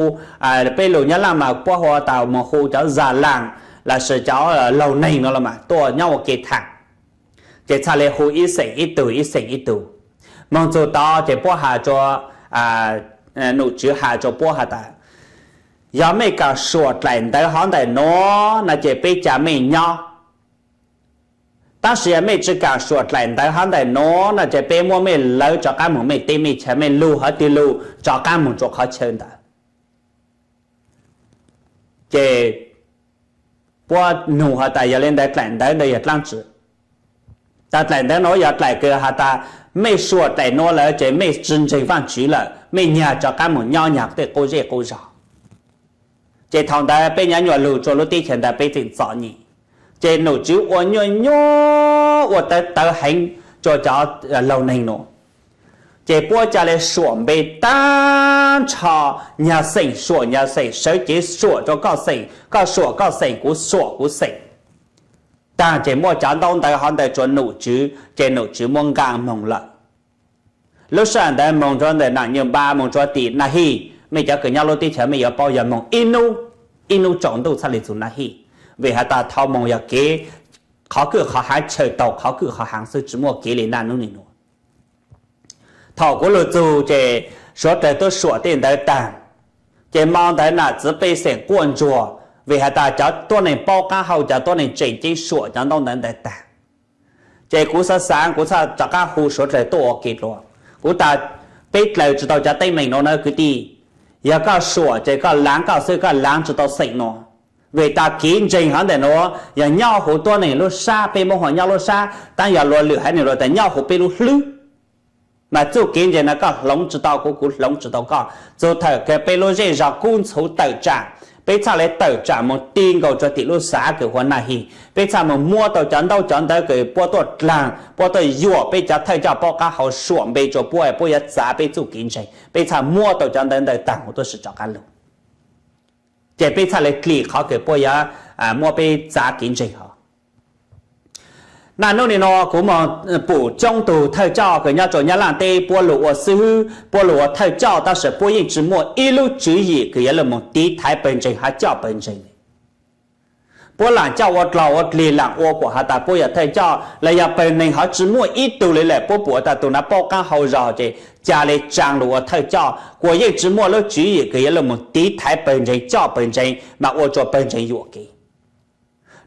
peb lug Nyab Laaj mas puab hu tas moog hu cov già làng lossis cov laug neeg no los mas tuaj nyob ua ke thaam. Ces txhaj le hu ib xeem ib tug ib xeem ib tug. Moog txug tod ces puab has rua, nom tswv has rua puab has tas, yog mej kaam suam dlaim ntawv hov ntawm nuav no ces peb ca mej nyob. Tab sis yog mej tsi kaam suam dlaim ntawv hov ntawm nuav no ces peb muab mej lawv rov qaab moog mej teb mej chaw, mej lug hov twg lug rov qaab moog rua qhov chaw ntawd. Ces puab nug has tas yog le ntawd dlaim ntawv ntawd yog dlaab tsi? Tas dlaim ntawv nuav yog dlaim kws has tas mej suam dlaim nuav lawm ces mej tsi ntseeg Vaajtswv lawm, mej nyag rov qab mus nyob nyag tej qub zej qub zog. Ces thaum ntawd peb nyob nyuaj lug rua lub teb chaws ntawd peb tseem txom nyem, ces nom tswv ua nyuaj nyuaj ua tawv tawv heev rua cov laug neeg nuav. Ces puab ca le suam npe tag nrho, nyag xeem suam nyag xeem, sawv cev suam rua koj xeem, koj suam koj xeem, kuv suam kuv xeem. Tag ces muaj cov ntaub ntawv hov ntawd rua nom tswv ces nom tswv muab nqaa moog lawm. Lub sij hawm ntawd moog rua ntawm Nam Nyuj Npa moog rua tim Na Hij, mej cov kws nyob lub teb chaws mej yuav paub yog moog ib nub, ib nub tsaus ntuj txhaj le txug Na Hij. Vim has tas thaum moog yog kev qhov kwj qhov haav, chaw tau qhov kwj qhov haav xwb, tsi muaj kev le naj nub nim nuav. Thaum kuv lug txug ces suav dlawg tub suam tej ntawd tag, ces mo ntawd nam txiv pej xeem quaj ntsuag, vim has tas cov tuab neeg paub qaab hau, cov tuab neeg tseem ceeb suam cov ntaub ntawv ntawd tag. Ces kuv xaav xaav kuv txhaj rov qaab hu suav dlawg tuaj ua ke dlua. Kuv tas peb dlaws tsi tau cov teeb meem nuav na kwv tij. Yog koj suam ces koj laav koj xwb, koj laav tsi tau xeem nuav. Vim tas kev ntseeg hov ntawm nuav yog nyob huv tuab neeg lub sab, peb Moob ho nyob lub sab, tab yog luag lwm haiv neeg luag tas nyob huv peb lub hlwb. Mas txuj kev ntseeg no koj hloov tsi tau kuv, kuv hloov tsi tau koj. Txug thaum kawg peb lub zej zog kub ntxhuv tawm tsaam, peb txhaj le tawm tsaam moog ti nkaus rua tim lub xav kws hu ua Naj Hij, peb txhaj moog muab tau cov ntaub cov ntawv kws puab tuaj dlaag, puab tuaj yuam peb cov thawj coj paub qaab hau suam npe rua puab, puab yuav txav peb txuj kev ntseeg, peb txhaj muab tau cov ntawv ntawd taag mus tuab si rov qaab lug. Ces peb txhaj le dlim qhov kws puab yuav muab peb txav kev ntseeg hov. Naj nub nim nuav kuv moog pum coob tug thawj coj kws nyob rua Nyab Laaj teb, puab lug ua xib hwb, puab lug ua thawj coj, tab sis puab yeej tsi muaj ib lub tswv yim kws yuav lug moog tiv thaiv pawg ntseeg hab coj pawg ntseeg. Puab laam coj ua dlaug ua dlig, laam ua kuas has tas puab yog thawj coj los yog pawg neeg hov tsi muaj ib tug le lawm. Puab pum tas tug nuav paub qaab hau zog ces ca le tsaa lug ua thawj coj, kuas yeej tsi muaj lub tswv yim kws yuav lug moog tiv thaiv pawg ntseeg coj pawg ntseeg mas ua rua pawg ntseeg yuam kev.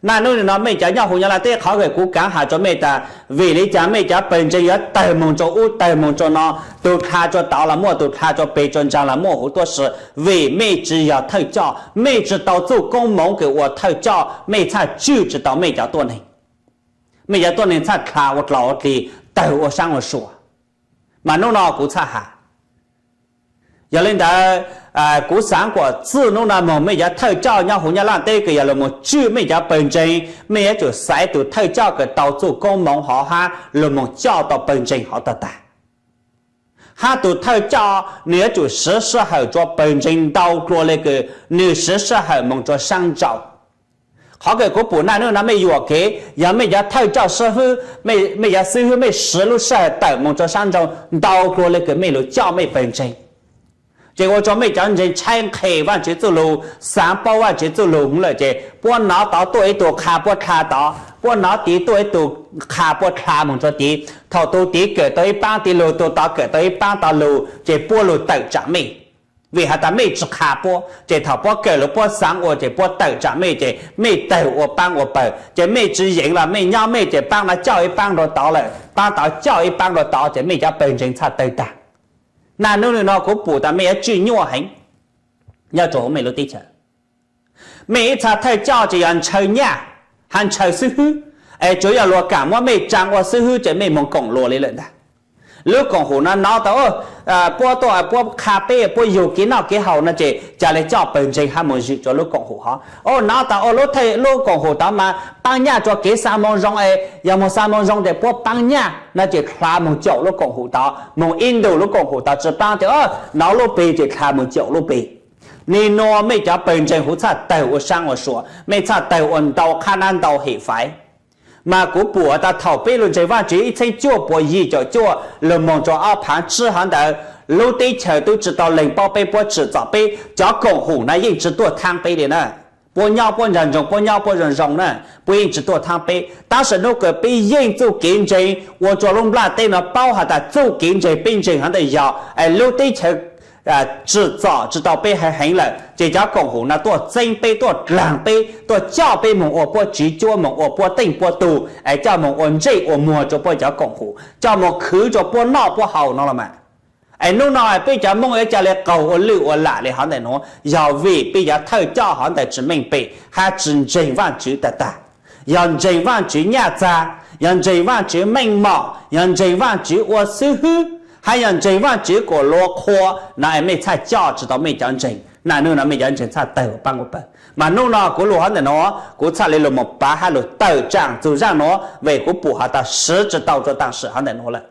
Naj nub nim no mej cov nyob huv Nyab Laaj teb, qhov kws kuv kaav has rua mej tas vim le caag mej cov pawg ntseeg yuav tawg moog rua ub tawg moog rua no, tug dlha rua tod los muaj, tug dlha rua peg rua ntsaag los muaj huv tuab si, vim mej tsi yog thawj coj, mej tsi tau txuj koob moov kws ua thawj coj, mej txhaj tswj tsi tau mej cov tuab neeg. Mej cov tuab neeg txhaj dlha ua dlaug ua dlig, tawg ua saab ua sua. Mas nub no kuv txhaj has Yog le ntawd, kuv xaav kuas txij nub no moog mej cov thawj coj nyob huv Nyab Laaj teb kws yog lug moog tswj mej cov pawg ntseeg, mej yuav tsum xaiv tug thawj coj kws tau txuj koob moov hov hab lug moog coj tau pawg ntseeg hov tag tag. Hab tug thawj coj nwg yuav tsum siv sij hawm rua pawg ntseeg ntau dlua le kws nwg siv sij hawm moog rua saab nraud. Qhov kws kuv pum naj nub no mej yuam kev, yog mej cov thawj coj sib hwb, mej cov xib hwb mej siv lub sij hawm tawm moog rua saab nraud ntau dlua le kws mej lug coj mej pawg ntseeg, ces ua rua mej cov ntseeg tshaib nqhis Vaajtswv txuj lug, xaav paub Vaajtswv txuj lug lawm ces puab nov tod tuaj ib tug qha puab dlha tod, puab nov tid tuaj ib tug qha puab dlha moog rua tid. Thaum tug tid kawm tau ib paab tid lug, tug tod kawm tau ib paab tod lug, ces puab lug tawm tsaam mej. Vim has tas mej tsi qha puab, ces thaum puab kawm lug puab xaav ua ces puab tawm tsaam mej, ces mej tawg ua paab ua pawg, ces mej tsi yeev los mej nyob mej, ces paab no coj ib paab rua tod lawm, paab tod coj ib paab rua tod, ces mej cov pawg ntseeg txhaj tawg tag. Naj nub nub no kuv pum tas mej yuav tswj nyuaj heev nyob rua huv mej lub teb chaws. Mej ib txha thawj coj ces yog ntshaw nyaj hab ntshaw xib hwb, es tsuav yog luag kaam muab mej tsaa ua xib hwb ces mej moog koom luag le lawm ntag. Lub koom haum no nov tau puab tuaj puab qha peb, puab yug kev noj kev haus no ces ca le coj pawg ntseeg hab moog zwm rua lub koom haum hov. Nov tas ua lub koom haum tod mas paab nyaj rua kev xa moo zoo, yog moog xa moo zoo ces puab paab nyaj no ces dlha moog caum lub koom haum tod, moog ib ntus lub koom haum tod tsi paab ces nov lub peg ces dlha moog caum lub peg. Nwg nua mej cov pawg ntseeg huv txhaj tawg ua saab ua sua, mej txhaj tawg ua ntau qhab nab ntau hem faiv. Mas kuv pum tas thaum peb lug ntseeg Vaajtswv ib txheeb cuaj puas yim caum cuaj lug moog rua ob phaav tsib hov ntawd, lub teb chaws tub tsi tau leeg paub peb, puab tsim txom peb, cov koom haum no yeej tsi tuaj thaab peb le na. Puab nyob puab nraag ntsoog, puab nyob puab zoo zoo na, puab yeej tsi tuaj thaab peb. Tab sis nub kws peb yeej txuj kev ntseeg ua rua lub nplaj teb no paub has tas txuj kev ntseeg peb ntseeg hov ntawd yog es lub teb chaws tsim txom tsi tau peb heev heev lawm, ces cov koom haum no tuaj txeeb peb, tuaj dlaag peb, tuaj coj peb moog ua puab tsiv cuab, moog ua puab teej puab tug, es coj moog ua ntsej ua muag rua puab cov koom haum, coj moog khwv rua puab noj puab haus no los mas. Es nub no peb cov Moob yuav ca le qaug ua lwj ua lam le hov ntawm nuav yog vim peb cov thawj coj hov ntawd tsi meej pem hab tsi ntseeg Vaajtswv tag tag. Yog ntseeg Vaajtswv nyaj txag, yog ntseeg Vaajtswv meej mom, yog ntseeg Vaajtswv ua xib hwb, hab yog ntseeg Vaajtswv kuas luag qhuas no es mej txhaj coj tsi tau mej cov ntseeg. Naj nub no mej cov ntseeg txhaj tawg paab ua pawg. Mas nub no kuv lug hov ntawm nuav kuv txhaj le lug moog pav hab lug tawm tsaam txug zaaj nuav vim kuv pum has tas swv tsi tau rua taam sim hov ntawm nuav lawm.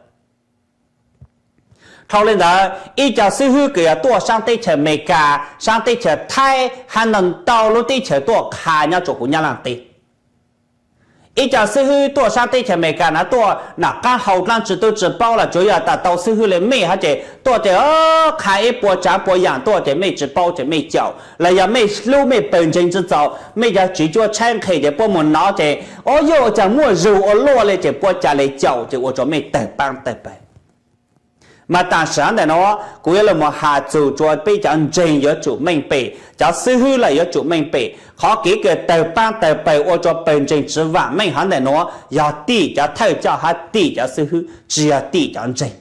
Dhau le ntawd ib co xib hwb kws yog tuaj saab teb chaws Amelikas, saab teb chaws Thaib hab ntau ntau lub teb chaws tuaj qha nyob rua huv Nyab Laaj teb. Ib co xib hwb tuaj saab teb chaws Amelikas na tuaj nam qaab hau dlaab tsi tub tsi paub los tsuav yog tas tau xib hwb le mej hov ces tuaj ces qha ib puas tsaav puas yaam tuaj ces mej tsi paub ces mej caum los yog mej hlub mej pawg ntseeg tsi txaus mej cov tswv cuab tshaib nqhis ces puab moog nov ces o yuj caag muaj zug ua luaj le ces puab ca le caum ces ua rua mej tawg paab tawg pawg. Mas taam sim hov ntawm nuav kuv yuav lug moog has txug rua peb cov ntseeg yuav tsum meej pem, cov xib hwb lawm yuav tsum meej pem. Qhov kev kws tawg paab tawg pawg ua rua pawg ntseeg tsi vaam meej hov ntawm nuav yog tim cov thawj coj hab tim cov xib hwb, tsi yog tim cov ntseeg.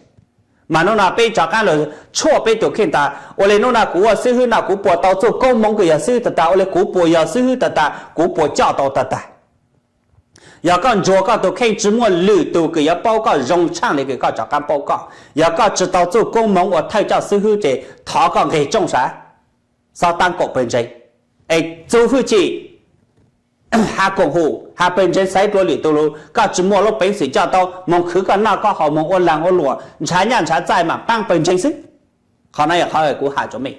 Mas nub no peb rov qaab lug tshuaj peb tug kheej tas ua le nub no kuv ua xib hwb no kuv puas tau txuj koob moov kws yog xib hwb tag tag, ua le kuv puas yog xib hwb tag tag, kuv puas coj tau tag tag. Yog koj ntsuag koj tug kheej tsi muaj lwm tug kws yuav paub koj zoo tshaaj le kws koj rov qaab paub koj. Yog koj tsi tau txuj koob moov ua thawj coj xib hwb ces thov koj nqeg rooj sav, xob taab kaum pawg ntseeg es txug hwj chim has koom hum has pawg ntseeg xaiv dlua lwm tug lug, koj tsi muaj lub peev xwm coj tau moog khwv koj noj koj haus, moog ua laag ua luam, nrhav nyaj nrhav txaij maam paab pawg ntseeg xwb. Qhov no yog qhov kuv has rua mej.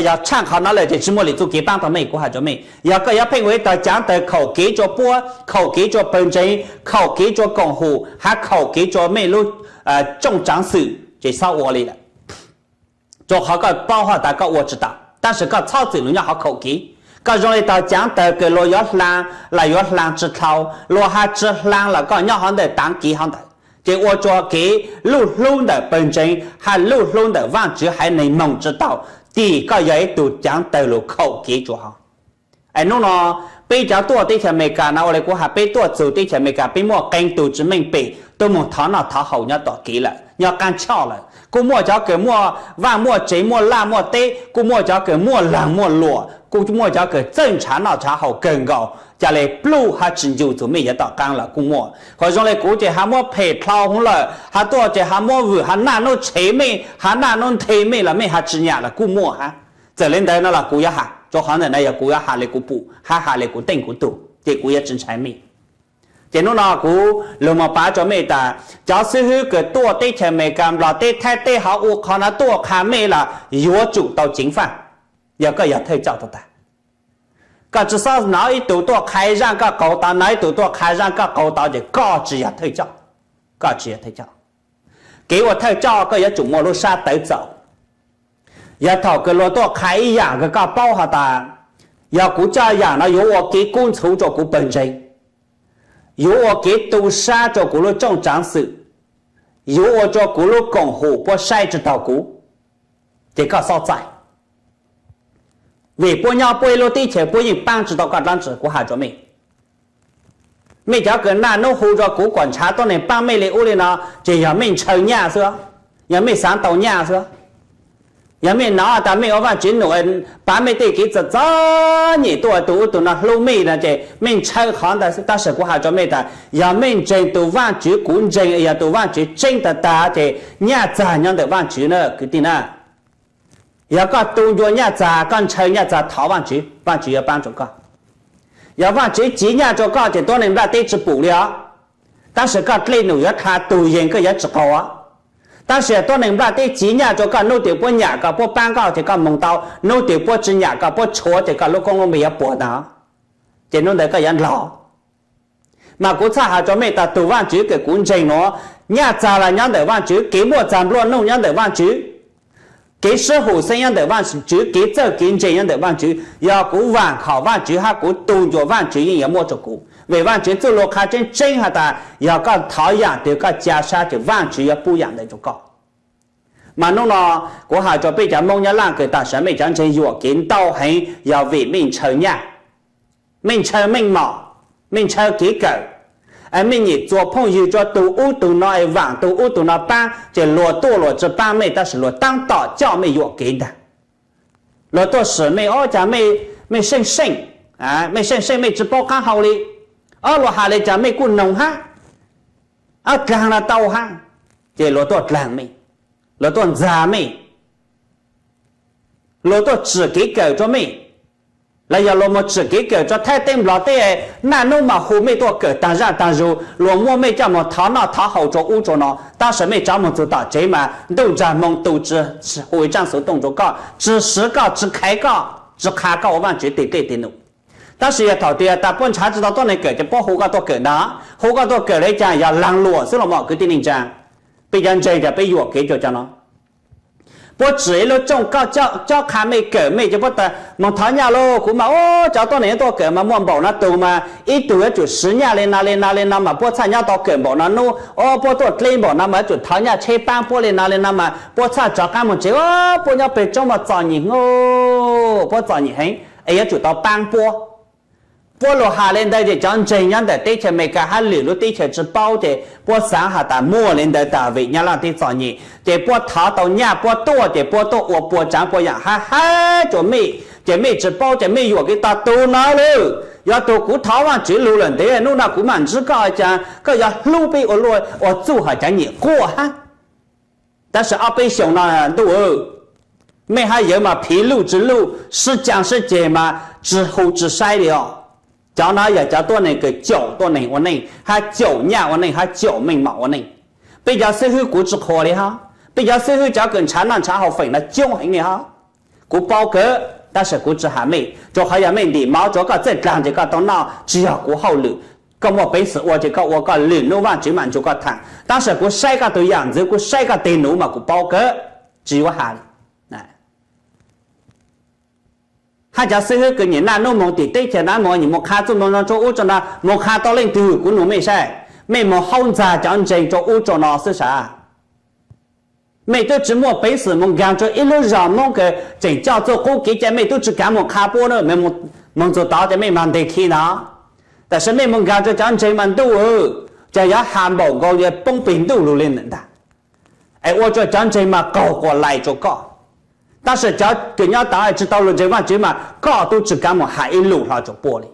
Yog tshaaj qhov no lawm ces tsi muaj lwm txuj kev paab tau mej, kuv has rua mej. Yog koj yuav pheej ua ib tog caav tawg khaum kev rua puab, khaum kev rua pawg ntseeg, khaum kev rua koom hum, hab khaum kev rua mej lub rooj tsaav xwm ces xob ua li lawm. Rua qhov koj paub has tas koj ua tsi tau, tab sis koj txhob txwm lug nyob hov khaum kev. Koj zoo le tog caav tawg kws luag yuav hlaa los yuav hlaa tsi dlhau, luag has tsi hlaa los koj nyob hov ntawm taav kev hov ntawd ces ua rua kev luj hlub ntawm pawg ntseeg hab luj hlub ntawm Vaajtswv haiv neeg moog tsi tau, tim koj yog ib tug caav tawg lug khaum kev rua hov. Es nub no peb cov tuaj teb chaws Amelikas no ua le kuv has peb tuaj txug teb chaws Amelikas peb muaj qee tug tsi meej pem tuaj moog thov noj thov haus nyob tom kev lawm, nyob qaab choj lawm. Kuj muaj cov kws muaj vaaj muaj tsev muaj laj muaj teb, kuj muaj cov kws muaj laag muaj luam, kuj muaj cov kws txawj nrhav noj nrhav haus kawg nkaus, ca le pluj hab tsi ncu txug mej yav tom qaab los kuj muaj. Qhov zoo le kuv ces has muab phem dlhau hwv lawm, has tuaj ces has muab vwm has naj nub tshev mej, has naj nub nthe mej los mej has tsi nyam los kuj muaj hab. Txawm le ntawd no los kuv yuav has, rua qhov ntawm no yog kuv yuav has le kuv pum hab has le kuv teej kuv tug ces kuv yuav tsi ntshai mej. Ces nub no kuv lug moog pav rua mej tas cov xib hwb kws tuaj teb chaws Amelikas, Nplog teb, Thaib teb hov ua qhov no tuaj qha mej los yuav tsum tau ceev faj. Yog koj yog thawj coj tau tag, koj tsi xob nov ib tug tuaj qha zaaj koj qaug tod, nov ib tug tuaj qha zaaj koj qaug tod ces koj tsi yog thawj coj, koj tsi yog thawj coj. Kev ua thawj coj koj yuav tsum muaj lub sab tawv txaus. Yog thaum kws luag tuaj qha ib yaam kws koj paub has tas yog kuv coj yaam no yuav ua kev kub ntxhuv rua kuv pawg ntseeg, yuav ua kev tu sab rua kuv lub rooj tsaav xwm, yuav ua rua kuv lub koom hum puab saib tsi taug kuv, ces koj xob txais. Vim puab nyob puab ib lub teb chaws puab yeej paab tsi tau koj dlaab tsi, kuv has rua mej. Mej cov kws naj nub hu rua kuv kom nrhav tuab neeg paab mej li ub li no, ces yog mej ntshaw nyaj xwb, yog mej xaav tau nyaj xwb. Yog mej nov tas mej ua Vaajtswv num pav mej tej kev txom txom nyem tuaj, tug ub tug no hlub mej no ces mej ntshaw qhov ntawd xwb. Tab sis kuv has rua mej tas yog mej ntseeg tug Vaajtswv kuv ntseeg, yog tug Vaajtswv tseeb tag tag ces nyaj txag nyob ntawm Vaajtswv na kwv tij na. Yog koj tu ncua nyaj txag, koj ntshaw nyaj txag thov Vaajtswv, Vaajtswv yuav paab rua koj. Yog Vaajtswv civ nyaj rua koj ces tuab neeg nplaj teb tsi pum li os. Tab sis koj dlej num yuav dlha tug yees koj yuav tsi qaug. Tab sis tuab neeg nplaj teb civ nyaj rua koj, nub twg puab nyam koj puab paab koj ces koj moog tau, nub twg puab tsi nyam koj puab tshuav ces koj lub koob lub npe yuav puag tag. Ces nub ntawd koj yuav nrog. Mas kuv txhaj has rua mej tas tug Vaajtswv kws kuv ntseeg nuav, nyaj txag los nyob ntawm Vaajtswv, kev muaj txag nplua nuj nyob ntawm Vaajtswv, kev sib hum xeeb nyob ntawm Vaajtswv, kev txawj kev ntse nyob ntawm Vaajtswv. Yog kuv vaam khom Vaajtswv hab kuv tu ncua Vaajtswv yeej yuav muab rua kuv. Vim Vaajtswv txuj lug qha tseeb tseeb has tas yog koj thov yaam twg koj ca sab ces Vaajtswv yuav pub yaam ntawd rua koj. Mas nub no kuv has rua peb cov Moob Nyab Laaj kws taam sim mej cov ntseeg yuam kev ntau heev yog vim mej ntshaw nyaj, mej ntshaw meej mom, mej ntshaw kev kawm, mej nyam txua phooj ywg rua tug ub tug no es vaam tug ub tug no paab ces luag tuaj luag tsi paab mej tab sis luag taab tom coj mej yuam kev ntag. Luag tuaj sim mej ob cas mej seej seej, mej seej seej mej tsi paub qaab hau li, ob luag has le cas mej kuj noog hab, ob dlaag los tau hab. ces luag tuaj dlaag mej, luag tuaj ntxag mej, luag tuaj tsim kev kawm rua mej, los yog luag moog tsim kev kawm rua Thaib teb Nplog teb, naj nub mas hu mej tuaj kawm taag zaaj taag zug, luag muab mej coj moog thov noj thov haus rua ub rua no, tab sis mej rov moog txug tom tsev mas ntuj nraag moo tu tsi hu ib tsaab xuv tooj rua koj, tsi siv koj, tsi qha koj, tsi qha koj ua Vaajtswv teg dlej teg num. Tab sis yog thaum twg tas puab nrhav tsi tau tuab neeg kawm ces puab hu koj tuaj kawm ntag, hu koj tuaj kawm le caag yog laag luam xwb los mas kwv tij neej tsaa. Peb cov ntseeg tas peb yuam kev rua cov no. Puab tsim ib lub rooj cob qha mej kawm mej ces puab tas moog thov nyaj lauj, kuv mas ua cov tuab neeg tuaj kawm mas muaj npaum no tug mas ib tug yuav tsum siv nyaj le no le no le no mas puab txhaj nyob tau kawm npaum no nub, o puab tuaj dleb npaum no mas yuav tsum thov nyaj tsheb paab puab le no le no mas puab txhaj rov qaab moog tsev, puab nyob peg roob mas txom nyem, puab txom nyem heev es yuav tsum tau paab puab. Puab lug has le ntawd ces cov ntseeg nyob ntawm teb chaws Amelikas hab lwm lub teb chaws tsi paub ces puab xaav has tas muaj le ntawd tas vim Nyab Laj teb txom nyem ces puab thov tau nyaj puab tuaj ces puab tuaj ua puas tsaav puas yaam hab hab rua mej ces mej tsi paub ces mej yuam kev tas tug no lawm. Yog tug kuv thov Vaajtswv lug lawm ntev nub no kuv mam ntsib koj, caag koj yuav hlub peb ua luaj ua txuj hab cov nyem quaj hab. Tab sis ob peb xyoos no ntuj, mej hab yawg mas phiv luj tsi luj, sib caa sib ceg mas tsi hu tsi saib li os. Cov no yog cov tuab neeg kws caum tuab neeg ua neej hab caum nyaj ua neej hab caum meej mom ua neej. Peb cov xib hwb kuv tsi qhuas li hab, peb cov xib hwb cov kws nrhav noj nrhav haus feem no coob heev li hab. Kuv paub kawg tab sis kuv tsi has mej, rua qhov yog mej ntim mov rua koj txawj dlaag ces koj tau noj, tsi yog kuv hauj lwm. Koj muaj peev xwm ua ces koj ua koj, lwm nub Vaajtswv mam nrug koj thaam, tab sis kuv saib koj tug yaam ntxwv, kuv saib koj teg num mas kuv paub kawg, tsi yuav has li. Hab cov xib hwb kws nyim naj nub moog tim teb chaws nab moog, nyim moog qha txuj moo zoo rua ub rua no, moog qha tau leej twg kuv nug mej saib, mej moog haub ntxag cov ntseeg rua ub rua no xwb sav. Mej tub tsi muaj peev xwm moog nkaag rua ib lub zog Moob kws tseem coj txuj qub kev cai, mej tub tsi kaav moog qha puab na, moog txug tod ces mej mag nteg khi ntag. Tab sis mej moog nkaag rua cov ntseeg mas ntuj, caag yuav has npaum nkaus yuav poob peg ntuj lug li ntag, es ua rua cov ntseeg mas qaug quas lais rua koj. Tab sis cov kws nyob tod tsi tau lug ntseeg Vaajtswv mas koj tub tsi kaav moog has ib lus hlo rua puab li.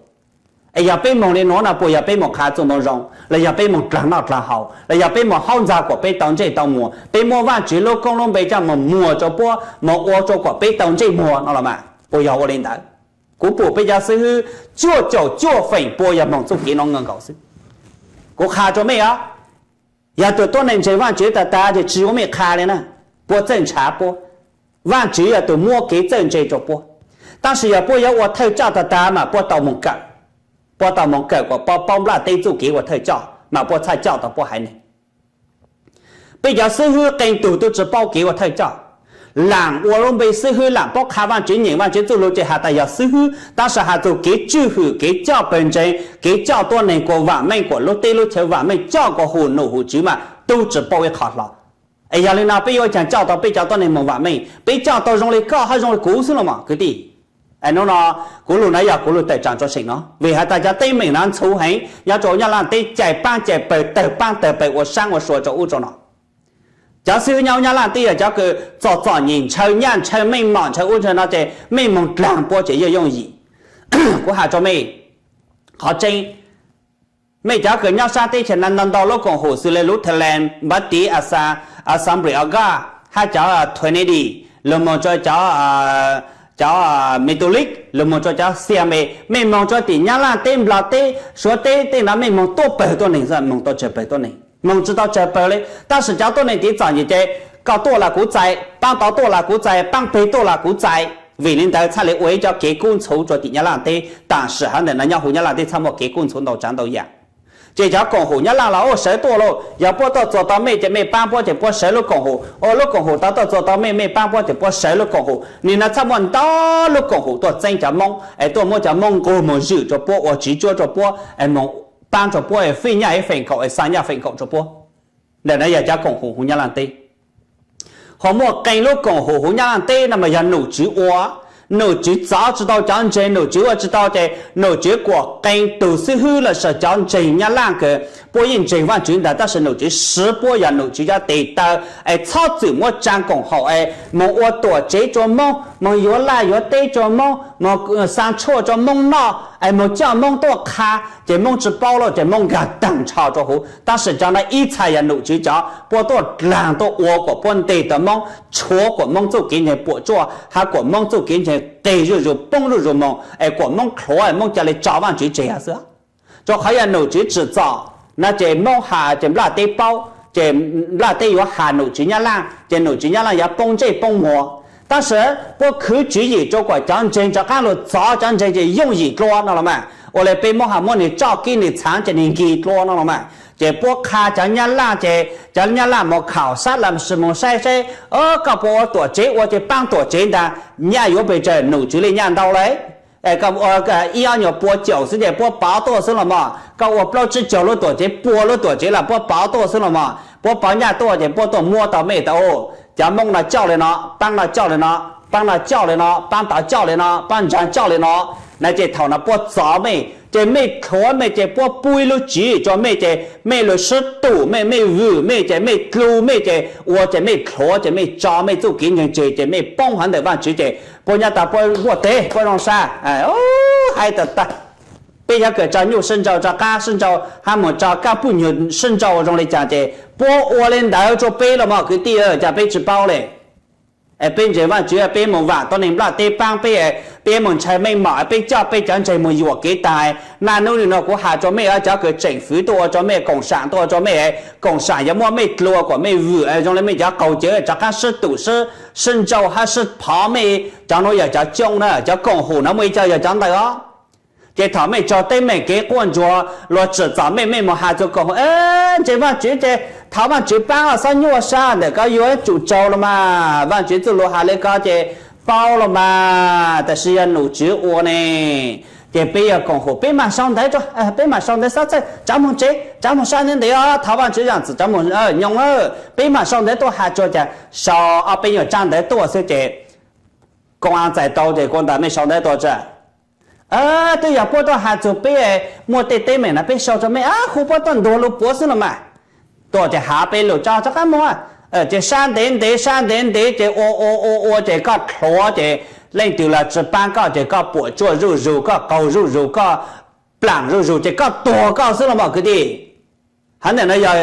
Es yog peb moog li nuav no puas yog peb moog qha txuj moo zoo los yog peb moog dlaag noj dlaag haus los yog peb moog haub ntxag kuas peb tau ntsej tau muag, peb muab Vaajtswv lub koob lub npe coj moog muag rua puab, moog ua rua kuas peb tau ntsej muag no los mas puas yog ua li ntawd? Kuv pum peb cov xib hwb cuaj caum cuaj feem pua yog moog txuj kev no nkaus xwb. Kuv qha rua mej os, yog tug tuab neeg ntseeg Vaajtswv tag tag ces tsi yuav mej qha li na, puab txawj nrhav puab. Vaajtswv yog tug muab kev txawj ntse rua puab. Tab sis yog puab yuav ua thawj coj tag tag mas puab tau moog kawm, puab tau moog kawm kuas puab paub nplaj teb txuj kev ua thawj coj mas puab txhaj coj tau puab haiv neeg. Peb cov xib hwb qee tug tub tsi paub kev ua thawj coj. Laam ua lub npe xib hwb, laam paub qha Vaajtswv, nyeem Vaajtswv txuj lug ces has tas yog xib hwb, tab sis has txug kev tswj hwm, kev coj pawg ntseeg, kev coj tuab neeg kuas vaam meej, kuas lub teb lub chaw vaam meej, coj kuas hum num hum tswv mas tub tsi paub ib qho hlo. Es yog li no peb yuav ua caag coj tau peb cov tuab neeg moog vaam meej? Peb coj tau zoo li koj hab zoo li kuv xwb los mas kwv tij. Es nub no kuv lug no yog kuv lug tawm tsaam rua seem no vim has tas cov teeb meem no ntxhuv heev nyob rua Nyab Laaj teb, cais paab cais pawg, tawg paab tawg pawg, ua saab ua sua rua ub rua no. Cov xib hwb nyob Nyab Laaj teb yog cov kws txom txom nyem, ntshaw nyaj ntshaw meej mom ntshaw ub ntshaw no ces mej moog dlaag puab ces yeej yooj yim. Kuv has rua mej qhov tseeb, mej cov kws nyob saab teb chaws no ntau ntau lub koom haum xws le lub Thailand, Npab Tiv, Assam, Assam Bri Aga, hab cov Twenedi, lug moog rua cov, cov Metolic, lug moog rua cov Xiame, mej moog rua tim Nyab Laaj teb, Nplog teb, Suav teb, tej no mej moog tuaj pawg tuab neeg, moog tau tsawg pawg tuab neeg? Moog tsi tau tsawg pawg li. Tab sis cov tuab neeg tiv txom nyem ces koj tuaj los kuv txais, paab tod tuaj los kuv txais, paab peg tuaj los kuv txais. Vim li ntawd txhaj le ua ib cov kev kub ntxhuv rua tim Nyab Laaj teb. Tam sim hov ntawm no nyob huv Nyab Laaj teb txhaj muaj kev kub ntxhuv ntau tsaav ntau yaam. Ces cov koom haum Nyab Laaj los ua sawv tuaj lauj, yog puab tuaj txuas tau mej ces mej paab puab ces puab sawv lub koom haum, ua lub koom haum tod tuaj txuas tau mej, mej paab puab ces puab sawv lub koom haum. Nim no txhaj muaj ntau lub koom haum tuaj txeeb cov Moob es tuaj muab cov Moob nqug moog zwm rua puab, ua tsiv tsuab rua puab, paab rua puab, fij nyaj ib feem kaum, xa nyaj feem kaum rua puab. Ntawm no yog cov koom haum huv Nyab Laaj teb. Ho muaj qee lub koom haum huv Nyab Laaj teb no mas yog nom tswv ua. Nom tswv txov tsi tau cov ntseeg, nom tswv ua tsi tau ces nom tswv kuam qee tug xib hwb los sis cov ntseeg Nyab Laaj kws Puab yeej ntseeg Vaajtswv ntag, tab sis nom tswv siv puab yog nom tswv cov tes taw es txhob txwm muab tsaa koom haum es moog ua tuam tsev rua Moob, moog yuav laj yuav teb rua Moob, moog xaa tshuaj rua Moob noj, es moog coj Moob tuaj qha, ces Moob tsi paub lawm ces Moob nkaag taag nrho rua huv. Tab sis cov no ib txha yog nom tswv cov puab tuaj dlaag tuaj ua kuas puab nteg tau Moob, tshuav kuas Moob txuj kev ntseeg puam tsuaj hab kuas Moob txuj kev ntseeg qig zuj zus poob zuj zus moog es kuas Moob dlhuav Moob ca le tso Vaajtswv tseg xwb. Rua qhov yog nom tswv tsim txom no ces Moob has ces nplaj teb paub, ces nplaj teb yuav has nom tswv Nyab Laaj ces nom tswv Nyab Laaj yuav poob ntsej poob muag. Tab sis puab khwv tswv yim rua kuas cov ntseeg rov qaab lug txov cov ntseeg ces yooj yim dlua no los mas, ua le peb Moob has muab nwg tsoj kib nwg txhaav ces nwg nkig dlua no los mas. Ces puab qha cov Nyab Laaj ces cov Nyab Laaj moog khaum sab las sis moog saib saib, koj puas ua tuam tsev ua ces paab tuam tsev ntaag, nyaj yuav pes tsawg, nom tswv le nyaj ntau le. Koj ua ib ob nyuas pua caum xwb ces puab pauv tuaj xwb los mas, koj ua plaub tsib caug lub tuam tsev, pua lub tuam tsev los puab pauv tuaj xwb los mas, puab pauv nyaj tuaj ces puab tuaj muab tau mej tau. Cov Moob no coj le no, paab no coj le no, paab no coj le no, paab tod coj le no, paab ntsaag coj le no, na ces thaum no puab txov mej ces mej dlhuav mej ces puab pub ib lub tswv yim rua mej ces mej lug sib tum mej, mej vwm mej ces mej dlu mej ces ua ces mej dlhuav ces mej tso mej txuj kev ntseeg tseg ces mej poob hov ntawm Vaajtswv ces puab nyob tau puab npuaj teg puab zoo sab. Hais tag tag, peb yuav kawm tso nyuj sib ntsau, tso qaab sib ntsau hab moog tso kaaj puj nyuag sib ntsau zoo le caag ces puab ua le ntawd rua peb los mas kwv tij, cas peb tsi paub le. Peb ntseeg Vaajtswv peb moog vaam tuab neeg nplaj teb paab peb, peb moog ntshai meej mom peb coj peb cov ntseeg moog yuam kev taag. Naj nub nwg no kuv has rua mej, cov kws tseem fwv tuaj ua rua mej, koom saam tuaj ua rua mej, koom saam yuav muab mej dlua kuas mej vwm zoo le mej cov qaug cawv rov qaab sib tum sib ntsau hab sib phov mej. Cov nuav yog cov coob na, cov koom haum no muaj ib co yog cov ntawd os. Ces thaum mej raug teeb meem kev quaj ntsuag luag tsim txom mej, mej moog has txug koom haum, ntseeg Vaajtswv ces thov Vaajtswv paab, xob nyuaj sab ntawm koj yuav tsum raug los mas, Vaajtswv txuj lug has le ko ces paub los mas, tab sis yog nom tswv ua ne. Ces peb yog koom haum peb maam sau ntawv, peb maam sau ntawv xob txhawj, tsav moog tsev, tsav moog sab ntev ntev os, thov Vaajtswv zaam txim, tsav moog nyob, peb maam sau ntawv tuaj has rua cas sau ob peb nyuag tsab ntawv tuaj xwb ces koob aav txais tau ces kuv ntas mej sau ntawv tuaj tsa. Twb yog puab tuaj has txug peb, muaj tej teeb meem no peb sau rua mej, hu puab tuaj ntuag lug puav xwb los mas. Tuaj ces has peb lug tso rov qaab moog, ces sab ntev ntev sab ntev ntev ces ua ua ua ua ces koj dlhuav ces leej twg los tsi paab koj ces koj puam tsuaj zuj zus, koj qaug zuj zus, koj plaam zuj zus ces koj tuag koj xwb los mas kwv tij. Hov ntawm no yog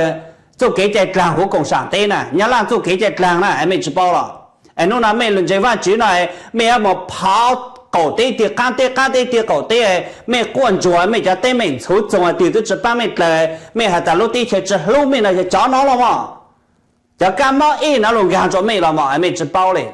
txuj kev cai dlaag huv koom saam teb na, Nyab Laaj txuj kev cai dlaag na, mej tsi paub los? Es nub no mej lug ntseeg Vaajtswv no, mej yuav moog phov qaum teb tig qaab teb, qaab teb tig qaum teb, mej quaj ntsuag, mej cov teeb meem ntxhuv txoog twg twb tsi paab mej dlaws, mej has tas lub teb chaws tsi hlub mej no yog cov no los mas. Cov kaab mob ej no lug nkaag rua mej los mas mej tsi paub le.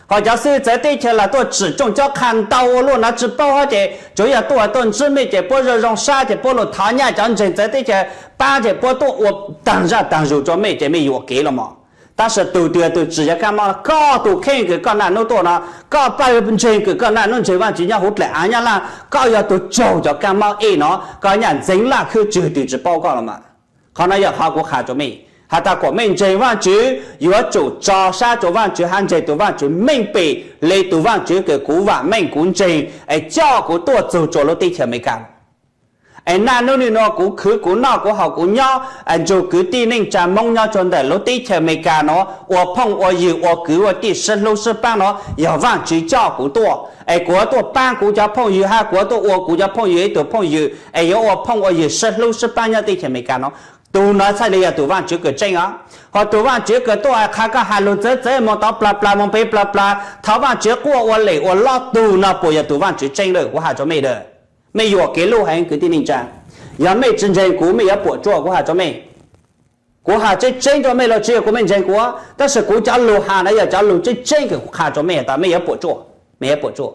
Ho cov xib hwb txawv teb chaws los tuaj tsim tsooj cob qha ntau ua luaj no tsi paub hab ces tsuav yog tuaj tuaj ntsib mej ces puab zoo zoo sab ces puab lug thov nyaj cov ntseeg txawv teb chaws paab ces puab tuaj ua taag zaj taag zug rua mej ces mej yuam kev los mas. Tab sis tug twg tug tsim cov kaab mob, koj tug kheej kws koj naj nub tuaj no, koj pawg ntseeg kws koj naj nub ntseeg Vaajtswv nyob huv dlaim aav Nyab Laaj, koj yog tug raug cov kaab mob ej no, koj nyaj ntxeev laj khwb tswg twg tsi paub koj los mas. Qhov no yog qhov kuv qha rua mej, has tas kuas mej ntseeg Vaajtswv yuav tsum tso sab rua Vaajtswv hab ntseeg tug Vaajtswv meej pem le tug Vaajtswv kws kuv vaam meej kuv ntseeg es coj kuv tuaj txug rua lub teb chaws Amelikas. Es naj nub nwg nuav kuv khwv kuv noj kuv haus kuv nyob nrug kwv tij neej tsaa Moob nyob rua ntawm lub teb chaws Amelikas nuav ua phooj ua ywg ua kwv ua tij sib hlub sib paab nuav yog Vaajtswv coj kuv tuaj. Es kuv yuav tuaj paab kuv cov phooj ywg hab kuv yuav tuaj ua kuv cov phooj ywg ib tug phooj ywg es yuav ua phooj ua ywg sib hlub sib paab nyob teb chaws Amelikas nuav. Tug nuav txhaj le yog tug Vaajtswv kws tseeb os. Ho tug Vaajtswv kws tuaj qha koj has lug txawv txawv moog tod pla pla moog pem pla pla, thov Vaajtswv quaj ua lem ua lob, tug no puas yog tug Vaajtswv tseeb lawm? Kuv has rua mej lawm, mej yuam kev luj heev kwv tij neej tsaa. Yog mej tsi ntseeg kuv mej yuav puam tsuaj, kuv has rua mej. Kuv has tseeb tseeb rua mej los tsi yog kuv mej ntseeg kuv, tab sis kuv cov lug has no yog cov lug tseeb tseeb kws kuv qha rua mej tas mej yuav puam tsuaj, mej yuav puam tsuaj.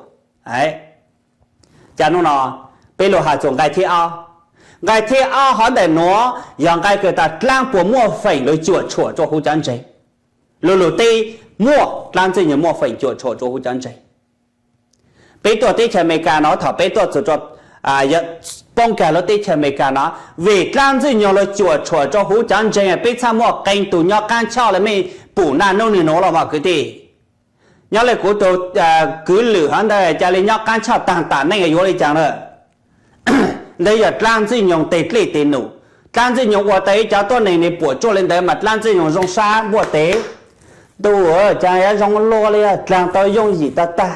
Cas nub no peb lug has txug nqai thib ob. Nqai thib ob hov ntawm nuav yog nqai kws tas dlaab puas muaj feem lug cuam tshuam rua huv cov ntseeg. Lug lug teb, muaj, dlaab ntxwg nyoog muaj feem cuam tshuam rua huv cov ntseeg. Peb tuaj teb chaws Amelikas no, thaum peb tuaj txug rua, poob kag lub teb chaws Amelikas no, vim dlaab ntxwg nyoog lug cuam tshuam rua huv cov ntseeg peb txhaj muaj qee tug nyob qaab choj le mej pum naj nub nwg nuav los mas kwv tij. Nyob le kuv tug kwv lwm hov ntawd ca le nyob qaab choj taag tam neej yuav le caag lawm. Ntawd yog dlaab ntxwg nyoog teg dlej teg num. Dlaab Ntxwg Nyoog ua tau ib cov tuab neeg nws puam tsuaj li ntawd mas Dlaab Ntxwg Nyoog zoo sab npuaj tes, ntuj, cas yuav zoo luaj li, dlaag tau yooj yim tag tag,